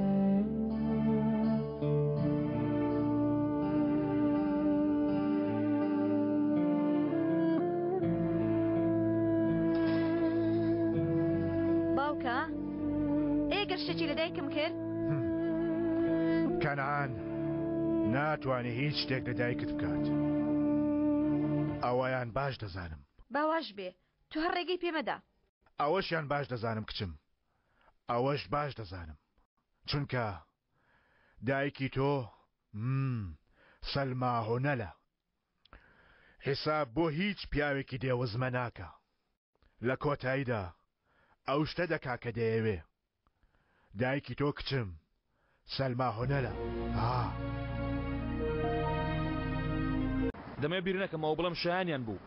[SPEAKER 8] باوکە ئێ گەر شتێکی لە دایکم کرد؟
[SPEAKER 7] کەنعان ناتوانێ هیچ شتێک لە دایکت بکات ئەوەیان باش دەزانم.
[SPEAKER 8] با واش بێ تۆ هەر ڕێگەی پێ مەدە.
[SPEAKER 7] ئەوەشیان باش دەزانم کچم ئەوەش باش دەزانم چونکە دایکی تۆ مم سەلما هۆنەلە حیساب بۆ هیچ پیاوێکی دێوەزمە ناکا لە کۆتاییدا ئەو شتە دەکا کە دەیەوێ دایکی تۆ کچم سەلما هونەرە ها.
[SPEAKER 1] دەمەوێ بیر نەکەمەوە بڵێم شایانیان بوو.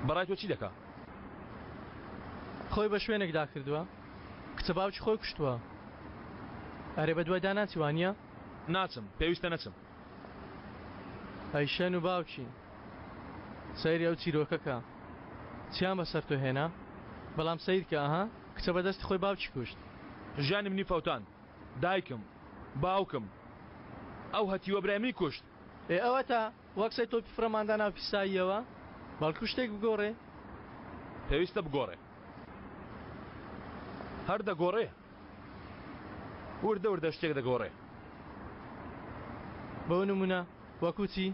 [SPEAKER 1] بەڕای تۆ چی دەکا؟
[SPEAKER 3] خۆی بە شوێنێکدا کردووە کچە باوکی خۆی کوشتووە ئەرێ بەدوایدا ناچی وانییە؟
[SPEAKER 1] ناچم پێویستە نەچم.
[SPEAKER 3] ئەیشەن و باوکی سەیری ئەو چیرۆکە کە چیان بەسەر تۆ هێنا بەڵام سەیر کە ئەها کچە بە دەستی خۆی باوکی کوشت.
[SPEAKER 1] ژیانی منی فەوتاند دایکم باوکم ئەو هەتیوە برای منی کوشت.
[SPEAKER 3] ئێ ئەوەتا وەک سەی تۆپی فڕەمان دا ناو پیساییەوە بەڵکو شتێک بگۆڕێ.
[SPEAKER 1] پێویستە بگۆڕێ هەر دەگۆڕێ. وردە وردە شتێک دەگۆڕێ.
[SPEAKER 3] بۆ نموونە وەکوو چی؟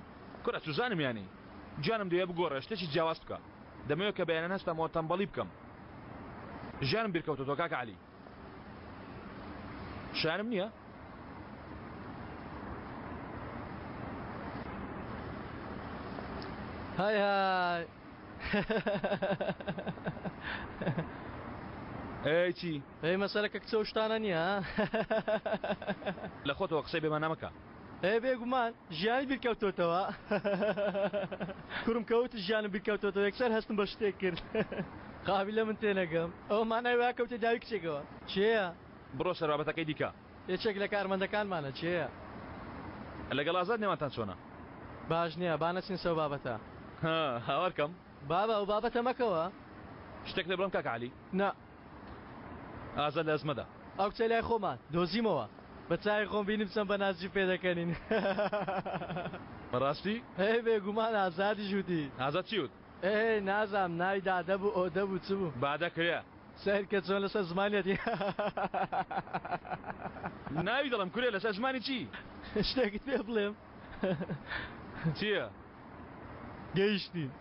[SPEAKER 1] کورە چوزانم یانی گیانم دەیەوێ بگۆڕێ شتێکی جیاواز بکا دەمەوێ کە بەیانیان هەستامەوە تەمبەڵی بکەم ژیانم بیرکەوتۆتەوە کاکە عەلی شایانم نییە؟
[SPEAKER 3] های های.
[SPEAKER 1] ئەی چی؟
[SPEAKER 3] ئەی مەسەلەکە کچە و شتانە نییە
[SPEAKER 1] لە خۆتەوە قسەی بێمانا مەکە.
[SPEAKER 3] ئێ بێگومان ژیانت بیرکەوتۆتەوە کوڕم کە وتت ژیانم بیرکەوتۆتەوە یەکسەر هەستم بە شتێک کرد قابیلە من تێنەگەم ئەوە مانای وایە کەوتە داوی کچێکەوە کێیە؟
[SPEAKER 1] بڕۆ سەر بابەتەکەی دیکە.
[SPEAKER 3] یەکێک لە کارمەندەکانمانە کێیە؟
[SPEAKER 1] لەگەڵ ئازاد نێوانتان چۆنە؟
[SPEAKER 3] باش نییە با نەچین سەو بابەتە.
[SPEAKER 1] ها هاوار کەم.
[SPEAKER 3] بابە ئەو بابەتە مەکەوە.
[SPEAKER 1] شتێک لێ بڵێم کاکە عەلی؟
[SPEAKER 3] نا.
[SPEAKER 1] ئازاد لە ئەزمەدا.
[SPEAKER 3] ئەو کچەی لای خۆمان دۆزیمەوە بە چاوی خۆم بینیم چەند بە نازی پێدەکەنین.
[SPEAKER 1] بەڕاستی؟
[SPEAKER 3] ئێ بێگومان ئازادیش وتی.
[SPEAKER 1] ئازاد چی وت؟
[SPEAKER 3] ئێ نازانم ناوی دادە بوو ئۆدە بوو چ بوو.
[SPEAKER 1] بادە کرێ.
[SPEAKER 3] سەیر کە چۆن لەسەر زمانیەتی.
[SPEAKER 1] ناوی دەڵێم کورێ لەسەر زمانی چی؟
[SPEAKER 3] شتێکت پێ بڵێم.
[SPEAKER 1] چییە؟
[SPEAKER 3] گەیشتین.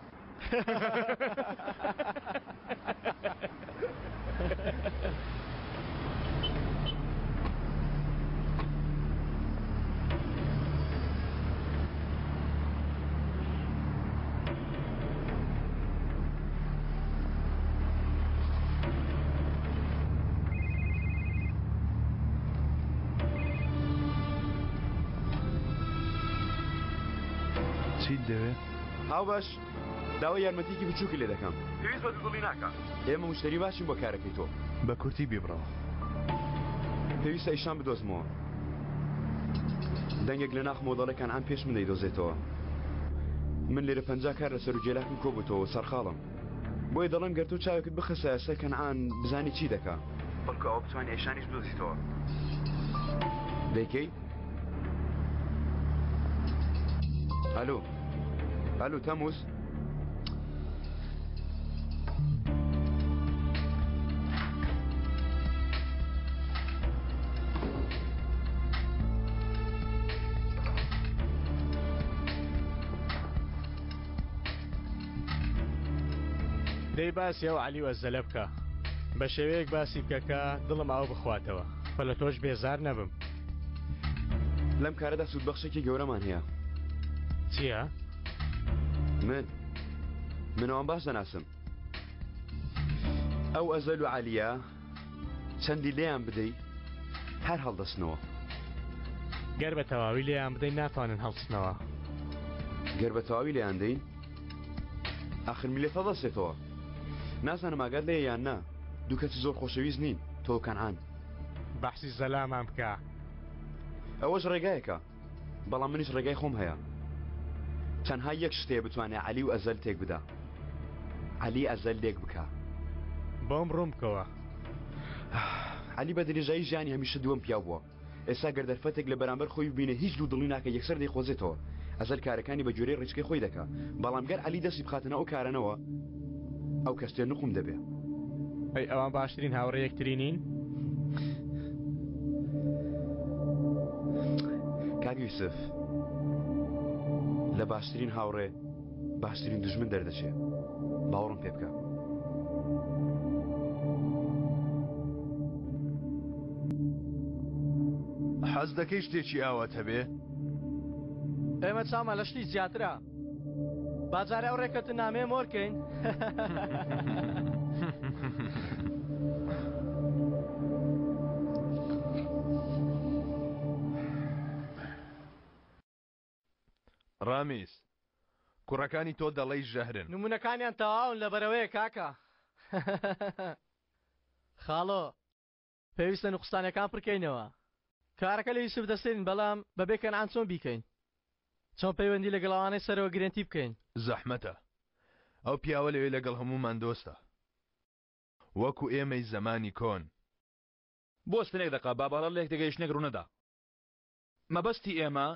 [SPEAKER 7] چیت دەوێ؟
[SPEAKER 2] هاوبەش داوای یارمەتیکی بچووکی لێ دەکەم. پێویست بە دوودڵی ناکا. ئێمە مشتەری باشین بۆ کارەکەی تۆ.
[SPEAKER 7] بە کورتی بیبڕەوە.
[SPEAKER 2] پێویستە ئیشان بدۆزمەوە. دەنگێک لە ناخمەوە دەڵێ کەنعان پێش من دەیدۆزێتەوە. من لێرە 50 کار لەسەر و گێلاکم کۆبووتەوە سەرقاڵم. بۆیە دەڵێم گەر تۆ چاوێکت بخستایە سەر کەنعان بزانی چی دەکا. بەڵکو ئەوە بتوانی ئەیشانیش بدۆزیتەوە. دەیکەی؟ ئەلۆ ئەلو تەموز
[SPEAKER 7] دەی باسی ئەو عەلی و ئەزەلە بکە بە شێوەیەک باسی بکە کە دڵم ئاو بخواتەوە و لە تۆش بێزار نەبم.
[SPEAKER 2] لەم کارەدا سوودبەخشێکی گەورەمان هەیە.
[SPEAKER 7] چییە؟
[SPEAKER 2] من من ئەوان باش دەناسم. ئەو ئەزەل و عەلیە چەندی لێیان بدەی هەر هەڵدەستنەوە.
[SPEAKER 7] گەر بە تەواوی لێیان بدەین ناتوانن هەڵسنەوە.
[SPEAKER 2] گەر بە تەواوی لێیان دەین ئاخر میللەت هەڵدەستێتەوە. نازانم ئاگات لێیە یان نا دوو کەسی زۆر خۆشەویست نین تۆ و کەنعان.
[SPEAKER 7] بەحسی زەلامان بکە.
[SPEAKER 2] ئەوەش ڕێگایەکە بەڵام منیش ڕێگای خۆم هەیە. تەنها یەک شت هەیە بتوانێ عەلی و ئەزەل تێک بدا. عەلی ئەزەل لێک بکا.
[SPEAKER 7] بۆم ڕوون بکەوە.
[SPEAKER 2] عەلی بە درێژایی ژیانی هەمیشە دووەم پیاو بووە. ئێستا گەر دەرفەتێک لە بەرامبەر خۆی ببینێ هیچ دوودڵی ناکا یەکسەر دەیقۆزێتەوە. ئەزەل کارەکانی بە گوێرەی ڕیچکەی خۆی دەکا. بەڵام گەر عەلی دەستی بخاتە ناو ئەو کارانەوە ئەو کەشتیە نوقم دەبێ.
[SPEAKER 7] ئەی ئەوان باشترین هاوڕێی یەکتری نین؟
[SPEAKER 2] کاک یوسف لە باشترین هاوڕێ باشترین دوژمن دەردەچێ باوەڕم پێ بکە.
[SPEAKER 7] حەز دەکەی شتێکی ئاوات هەبێ؟
[SPEAKER 3] ئێمە چاومان لە شتی زیاترە. با جارێ ئەو ڕێککەوتننامەیە مۆر کەین.
[SPEAKER 7] ڕامیز، کوڕەکانی تۆ دەڵێی ژەهرن.
[SPEAKER 3] نموونەکانیان تەواون لەبەرئەوەیە کاکە. خاڵۆ، پێویستە نوقسانەکان پڕکەینەوە. کارەکە لە یوسف دەستێنین بەڵام بەبێ کەنعان چۆن بیکەین؟ چۆن پەیوەندی لەگەڵ ئەوانەی سەرەوە گرێنتی بکەین؟
[SPEAKER 7] زەحمەتە. ئەو پیاوە لەوێ لەگەڵ هەموومان دۆستە. وەکو ئێمەی زەمانی کۆن.
[SPEAKER 1] بوەستن یەک دەقە با بەهەڵە لێکتێگەیشتنێک ڕوونەدا. مەبەستی ئێمە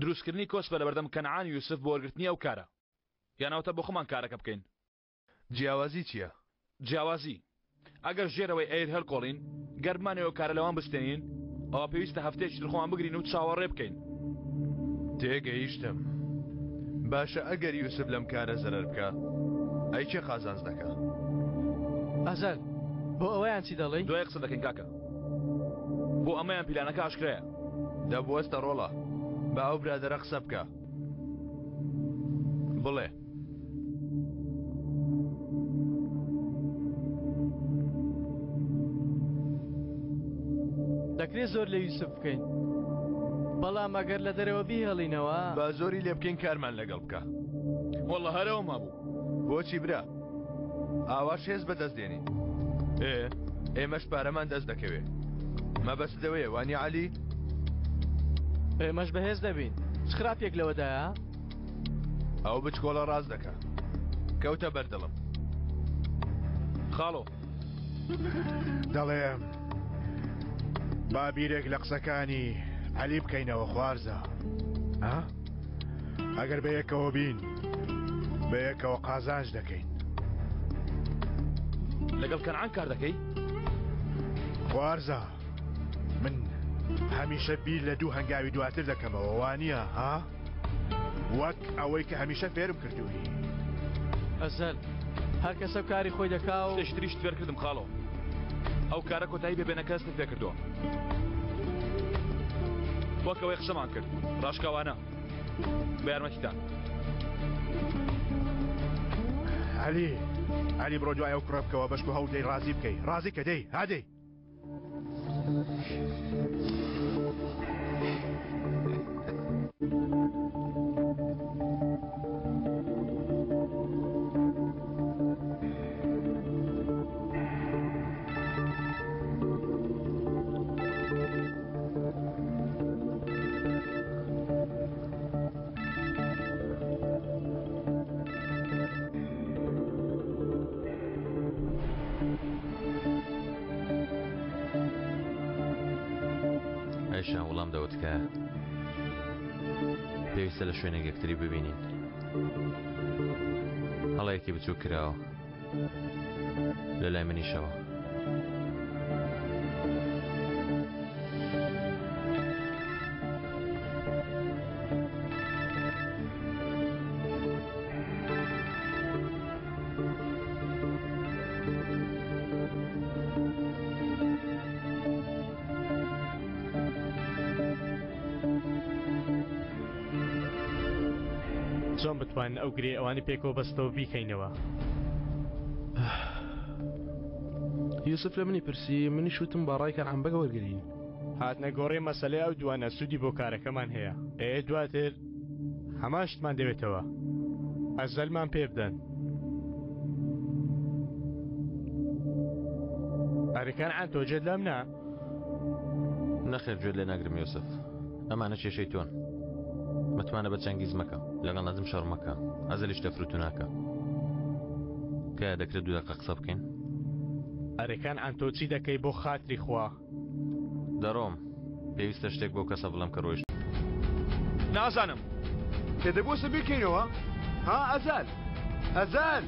[SPEAKER 1] دروستکردنی کۆسپە لەبەردەم کەنعان و یوسف بۆ وەرگرتنی ئەو کارە. یان ئەوەتا بۆ خۆمان کارەکە بکەین.
[SPEAKER 7] جیاوازی چیە؟
[SPEAKER 1] جیاوازی، ئەگەر ژێرەوەی ئەیر هەلکۆڵین، گەر بمانەوێ ئەو کارە لەوان بستێنین، ئەوا پێویستە هەفتەیەکی تر خۆمان بگرین و چاوەڕێ بکەین.
[SPEAKER 7] تێگەیشتم. باشە ئەگەر یوسف لەم کارە زەرەر بکا، ئەی کێ قازانج دەکا؟
[SPEAKER 3] ئەزەل، بۆ ئەوەیان چی دەڵێی؟
[SPEAKER 1] دوای قسە دەکەین کاکە. بۆ ئەمەیان پیلانەکە ئاشکرایە.
[SPEAKER 7] دە بوەستە ڕۆڵە، با ئەو برادەرە قسە بکا. بڵێ.
[SPEAKER 3] دەکرێت زۆر لە یوسف بکەین بەڵام ئەگەر لە دەرەوە بیهێڵینەوە.
[SPEAKER 16] با زۆری لێ بکەین کارمان لەگەڵ بکا.
[SPEAKER 1] وەڵا هەر ئەوە مابوو.
[SPEAKER 16] بۆچی برا؟ ئاواش هێز بەدەست دێنین. ئێ ئێمەش پارەمان دەست دەکەوێ. مەبەستت لەوەیە وانیە عەلی؟
[SPEAKER 3] ئێمەش بەهێز دەبین. چ خراپیەک لەوەدایە؟
[SPEAKER 16] ئەو بچکۆڵە ڕاست دەکا. کەوتە بەر دڵم.
[SPEAKER 1] خاڵۆ.
[SPEAKER 7] دەڵێم با بیرێک لە قسەکانی عەلی بکەینەوە خوارزا. ها؟ ئەگەر بەیەکەوە بین بەیەکەوە قازانج دەکەین.
[SPEAKER 1] لەگەڵ کەنعان کار دەکەی؟
[SPEAKER 7] خوارزا من هەمیشە بیر لە دوو هەنگاوی دواتر دەکەمەوە وانە ها؟ وەک ئەوەی کە هەمیشە فێرم کردووی.
[SPEAKER 3] ئەزەل هەر کەسە کاری خۆی دەکا و
[SPEAKER 1] شتێکی تریشت فێر کردم خاڵۆ ئەو کارە کۆتایی بێ بێنە کەستت پێ کردووە وەک ئەوەی قسەمان کرد ڕاشکاوانە بە یارمەتیتان.
[SPEAKER 7] عەلی عەلی بڕۆ دوای ئەو کوڕە بکەوە بەشکو هەوڵ دەی ڕازی بکەی ڕازی کە دەی هادەی.
[SPEAKER 6] ئایشان وڵام دەوە تکایە پێویستە لە شوێنێک یەکتری ببینین هەڵەیەکی بچووک کراوە لە لای منیشەوە.
[SPEAKER 3] چۆن بتوانین ئەو گرێ ئەوانی پێکەوە بەستەوە بیکەینەوە؟
[SPEAKER 5] یوسف لە منی پرسی منیش وتم با ڕای کەنعان بەگ وەرگرین.
[SPEAKER 3] هاتنە گۆڕێ مەسەلەی ئەو دوانە سوودی بۆ کارەکەمان هەیە. ئێ دواتر هەمان شتمان دەوێتەوە. ئەزەلمان پێ بدەن. ئەرێ کەنعان تۆ جێت لەم نا؟
[SPEAKER 6] نەخێر گوێت لێ ناگرم یوسف ئەمانە کێشەی تۆن متمانە بە چەنگیز مەکە لەگەڵ نەجم شەڕ مەکە ئەزەلیش تەفروتو ناکە کایە دەکرێت دوو دەقە قسە بکەین
[SPEAKER 3] ئەرێ کەنعان تۆ چی دەکەی بۆ خاتری خوا؟
[SPEAKER 6] دەڕۆم پێویستە شتێک بەو کەسە بڵێم کە ڕۆیشت.
[SPEAKER 2] نازانم کە دەبوو سە بیرکەینەوە ها ئەزال ئەزال.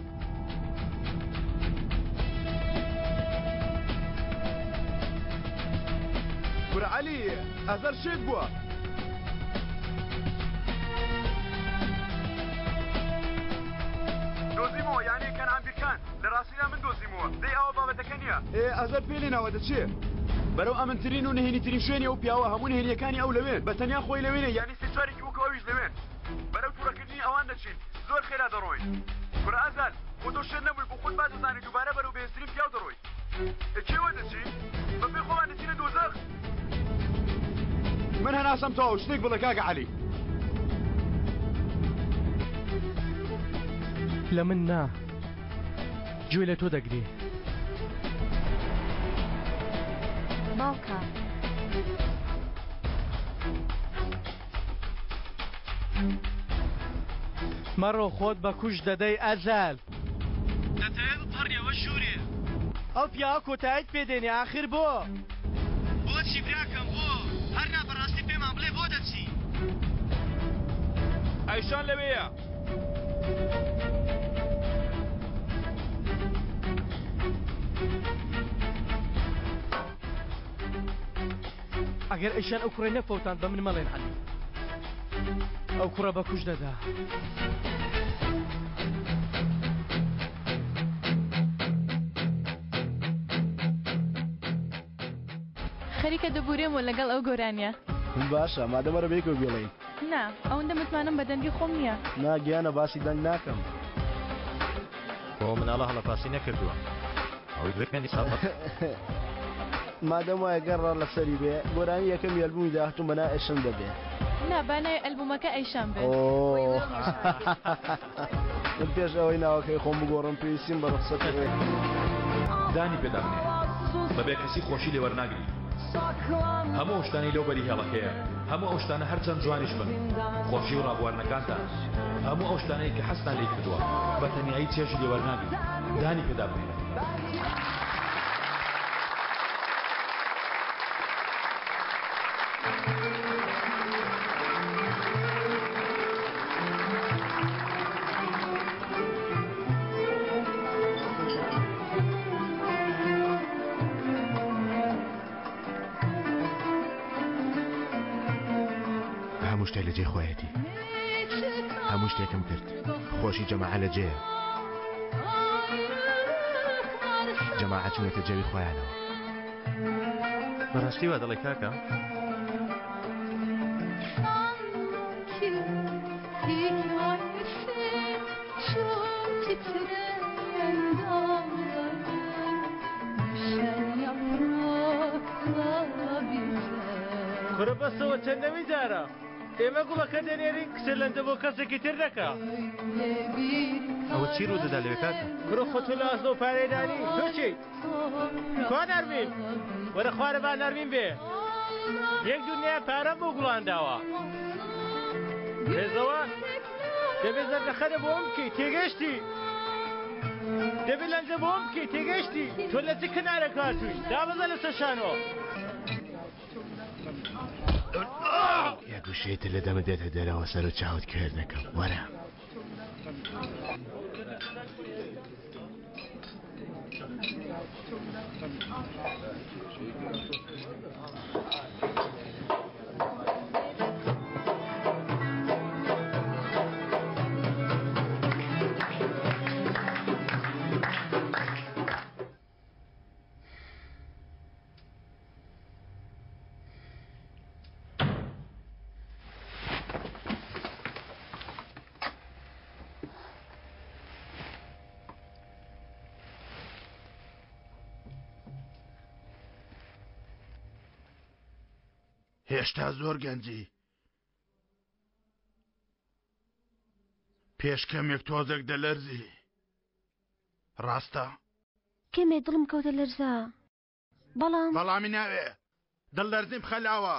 [SPEAKER 2] کورە عەلی ئەزەر شێت بووە. دۆزیمەوە یانی کەنعان بیرکان لە ڕاستیدا من دۆزیمەوە دەی ئەوە بابەتەکە نییە. ئێ ئەزەر پێی لێناوە دەچێ بەرەو ئەمنترین و نهێنیترین شوێنی ئەو پیاوە هەموو نهێنیەکانی ئەو لەوێن بە تەنیا خۆی لەوێ نیە یانی سێ چوارێکی وەکو ئەویش لەوێن بەرەو توڕەکردنی ئەوان دەچین زۆر خێرا دەڕۆین کورە ئەزال خۆ تۆ شێت نەبووی بۆ خۆت باش دەزانی دووبارە بەرەو بەهێزترین پیاو دەڕۆی ئێ کێوە دەچی بە پێی خۆمان دەچینە دۆزەخ. من هەناسەم تەواو شتێک بڵێ کاکە عەلی.
[SPEAKER 3] لە من نا گوێ لە تۆ دەگرێ.
[SPEAKER 8] باوکە.
[SPEAKER 3] مەڕۆ خۆت بە کوشت دەدەی ئەزەل. دەتەوێ بپەڕیەوە ژوورێ. ئەو پیاوە کۆتاییت پێ دێنێ ئاخر بۆ؟ بۆچی براکەم بۆ؟ هەر نا بەڕاستی پێمان بڵێ بۆ دەچی؟
[SPEAKER 1] ئایشان لەوێیە.
[SPEAKER 3] ئەگەر ئەیشان ئەو کوڕەی نەفەوتاند بە من مەڵێن عەلی ئەو کوڕە بە کوش دەدا.
[SPEAKER 4] خەریکە دەبورێمەوە لەگەڵ ئەو گۆرانیە.
[SPEAKER 17] باشە مادەم وەرە بەیەکەوە بیڵێین.
[SPEAKER 4] نا ئەوەندە متمانەم بە دەنگی خۆم نییە.
[SPEAKER 17] نا گیانە باسی دەنگ ناکەم.
[SPEAKER 6] بۆ مناڵە هەڵەپاسی نەکردووە.
[SPEAKER 17] مادەم وایە گەر ڕا لەسەری بێ گۆرانی یەکەمی ئەلبومی داهاتووم بە ناوی ئەیشەم دەبێ.
[SPEAKER 4] نا با ناوی ئەلبومەکە ئەیشەم بێت.
[SPEAKER 17] ئۆه من پێش ئەوەی ناوەکەی خۆم بگۆڕم پێویستیم بە ڕوخسەتی ئێوەیە.
[SPEAKER 1] دانی پێدا بنێ بە بێکەسی خۆشی لێ وەرناگری هەموو ئەو شتانەی لەو بەری هێڵەکەیە هەموو ئەو شتانە هەرچەند جوانیش بن خۆشی و ڕابواردنەکانتان هەموو ئەو شتانەی کە حەزتان لێی کردووە بە تەنیایی چێژی لێ وەرناگری دانی پێدا بنێ.
[SPEAKER 7] هەموو شتێک لە جێی خۆیەتی هەموو شتێکم کرد خۆشی جەماعە لە جێیە جەماعە چوونەتە جەوی خۆیانەوە.
[SPEAKER 6] بەڕاستی وا دەڵێی کاکە؟
[SPEAKER 3] کورە بەسەوە چەندەمین جارە ئێمە گوڵەکە دەنێرین کچە لەندە بۆ کەسێکی تر دەکا.
[SPEAKER 6] ئەوە چی ڕوو دەدا لەوێ کاکە؟
[SPEAKER 3] کورە خۆ تۆ لە ئاسنەوە پارەی دانی تۆ چیت؟ کوا نەرمین؟ وەرە خوارە با نەرمین بێ. یەک دونیا پارەم بۆ گوڵان داوە. رێزەوان دەبێ زەردەخەنە بۆم بکەی تێگەشتی؟ دەبێ لەنجە بۆم بکەی تێگەشتی؟ تۆ لە چ کەنارێک هاتووی؟ دابەزە لەسەر شانۆ.
[SPEAKER 7] یەک وشەی تر لە دەمت دێتە دەرەوە سەر و چاوت کوێر دەکەم وەرە. هێشتا زۆر گەنجی پێش کەمێک تۆزێک دەلەرزی ڕاستە؟
[SPEAKER 11] کەمێ دڵم کەوتە لەرزە بەڵام.
[SPEAKER 14] بەڵامی ناوێ دڵ لەرزیم بخە لاوە.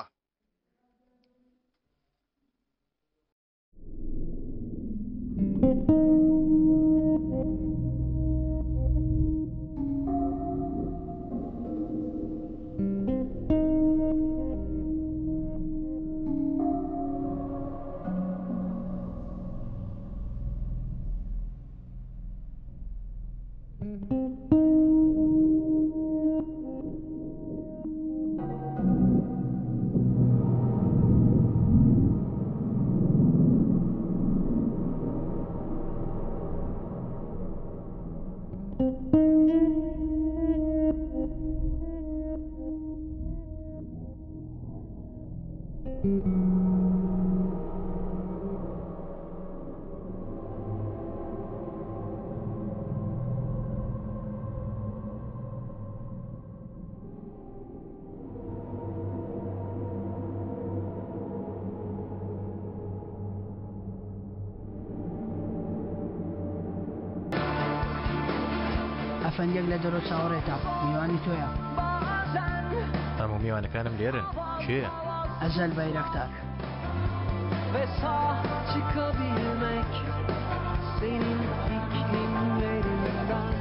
[SPEAKER 18] ئەفەندیەک لە دەرۆ چاوەڕێتە میوانی تۆیە.
[SPEAKER 6] هەموو میوانەکانم لێرن کێیە؟
[SPEAKER 18] ئەزەل بایراکتار.
[SPEAKER 9] Ve sağ çıkabilmek senin iklimlerinden.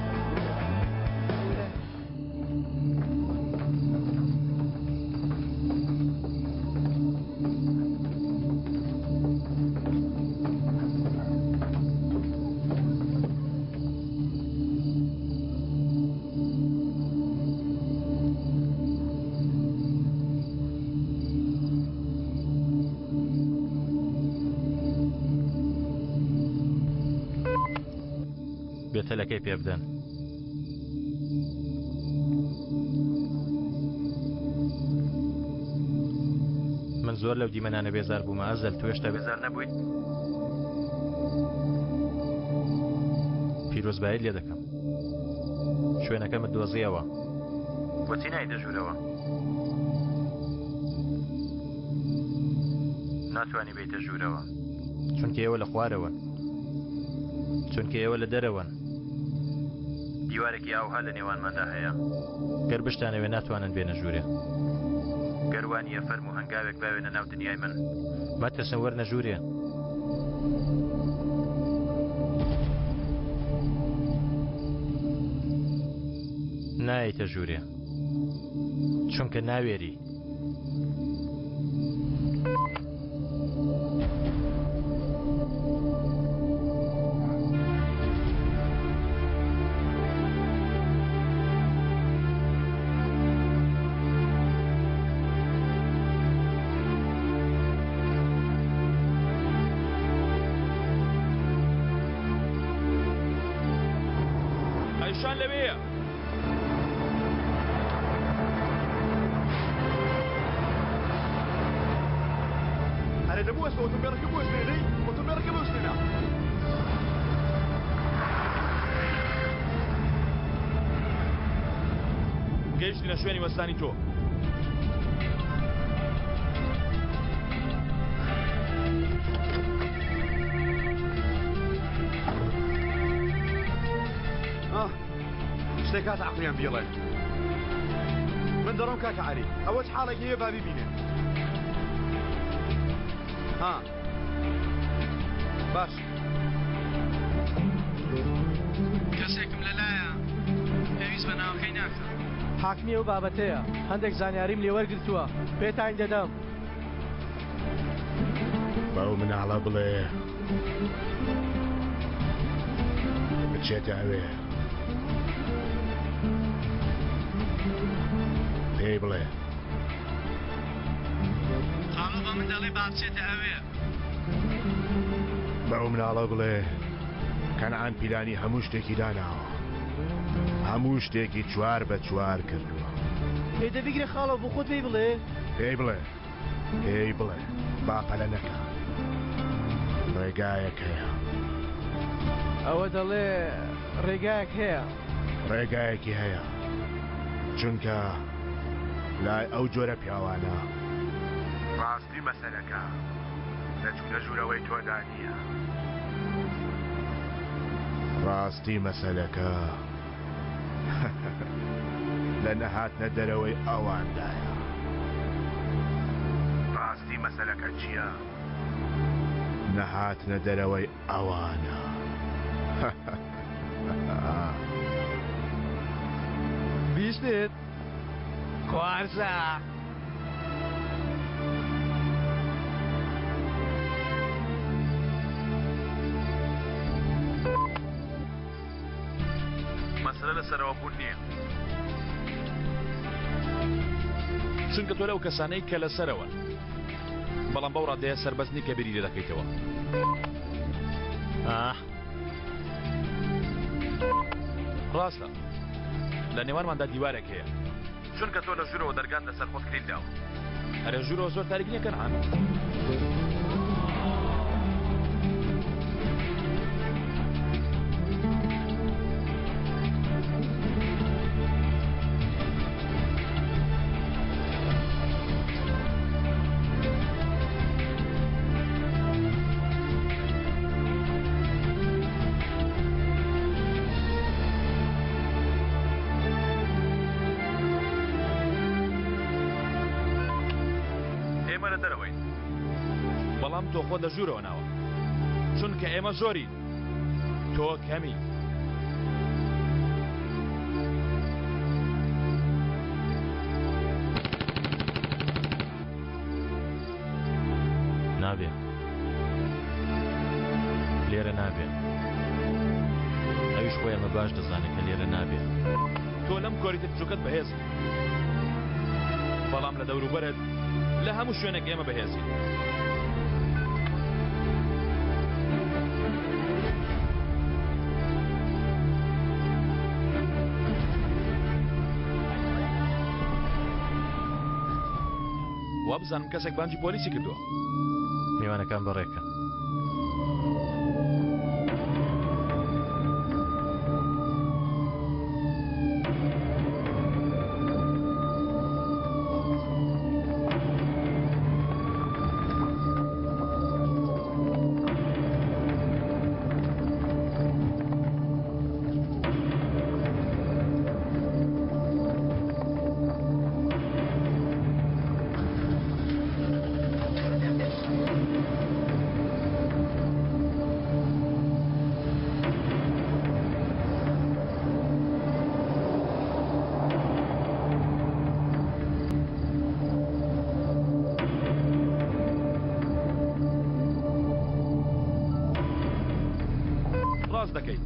[SPEAKER 6] بێتەلەکەی پێ بدەن. من زۆر لەو دیمەنانە بێزار بوومە ئەزەل تۆ هێشتا بێزار نەبوویت؟ پیرۆزبایت لێ دەکەم شوێنەکەمت دۆزیەوە. بۆچی نایتە ژوورەوە؟ ناتوانی بێیتە ژوورەوە. چونکە ئێوە لە خوارەوەن. چونکە ئێوە لە دەرەوەن. دیوارێکی ئاوها لە نێوانماندا هەیە. گەر بشتانەوێ ناتوانن بێنە ژوورێ. گەر وا نییە فەرموو هەنگاوێک باوێنە ناو دنیای من. مەترسن وەرنە ژوورێ. نایەیتە ژوورێ. چونکە ناوێری.
[SPEAKER 1] ئەیشان لەوێیە.
[SPEAKER 2] ئەرێ دەبوو ئێستا ئۆتۆمبێلەکە بوەستێنە دەی ئۆتۆمبێلەکە بوەستێنە.
[SPEAKER 1] گەیشتینە شوێنی وەستانی تۆ.
[SPEAKER 2] شتێک هات عەقڵیان بیڵێ. من دەڕۆم کاکە عەلی ئەوە چ حاڵێک هەیە با بیبینێ. ها باش.
[SPEAKER 3] کەسێکم لەلایە پێویست بە ناوەکەی ناکا. حاکمی ئەو بابەتەیە هەندێک زانیاریم لێ وەرگرتووە پێتانی دەدەم.
[SPEAKER 7] بەو مناڵە بڵێ بچێتە ئەوێ. پێی بڵێ.
[SPEAKER 3] خاڵۆ بە من دەڵێ با بچێتە ئەوێ.
[SPEAKER 7] بەو مناڵە بڵێ کەنعان پیلانی هەموو شتێکی داناوە. هەموو شتێکی چوار بە چوار کردووە.
[SPEAKER 3] ئێ دە بیگرە خاڵۆ بۆ خۆت پێی بڵێ.
[SPEAKER 7] پێی بڵێ. پێی بڵێ با پەلە نەکا. ڕێگایەک هەیە.
[SPEAKER 5] ئەوە دەڵێ ڕێگایەک هەیە.
[SPEAKER 7] ڕێگایەکی هەیە. چونکە لای ئەو جۆرە پیاوانە. ڕاستی مەسەلەکە لە چوونە ژوورەوەی تۆدا نییە. ڕاستی مەسەلەکە لە نەهاتنە دەرەوەی ئەواندایە. ڕاستی مەسەلەکە چییە؟ نەهاتنە دەرەوەی ئەوانە.
[SPEAKER 3] بیستت؟ خوارزا.
[SPEAKER 1] مەسەلە لە سەرەوە بوون نییە. چونکە تۆ لەو کەسانەی کە لە سەرەوەن. بەڵام بەو ڕادەیە سەربەست نی کە بیری لێ دەکەیتەوە. ئاه. ڕاستە. لە نێوانماندا دیوارێک هەیە. چونکە تۆ لە ژوورەوە دەرگات لەسەر خۆت کلیل داوە. ئەرێ ژوورەوە زۆر تاریک نییە کەنعان؟ ئێمە لە دەرەوەین بەڵام تۆ خۆت لە ژوورەوە ناوە چونکە ئێمە زۆرین تۆ کەمی.
[SPEAKER 6] نابێ لێرە نابێ ئەویش خۆی ئەمە باش دەزانێت کە لێرە نابێ.
[SPEAKER 1] تۆ لەم کۆریتە بچوکەت بەهێزی بەڵام لە دەوروبەرت لە هەموو شوێنێک ئێمە بەهێزین. وابزانم کەسێک بانگی پۆلیسی کردووە.
[SPEAKER 6] میوانەکان بەڕێکەن.
[SPEAKER 1] دەکەیت.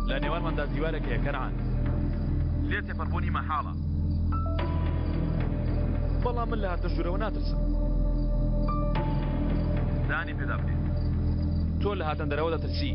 [SPEAKER 1] لە نێوانماندا دیوارێک هەیە کەنعان. لێ تێپەڕبوونی مەحاڵە. بەڵام من لە هاتنە ژوورەوە ناترسم. دانی پێدا بنێ. تۆ لە هاتنە دەرەوە دەترسی.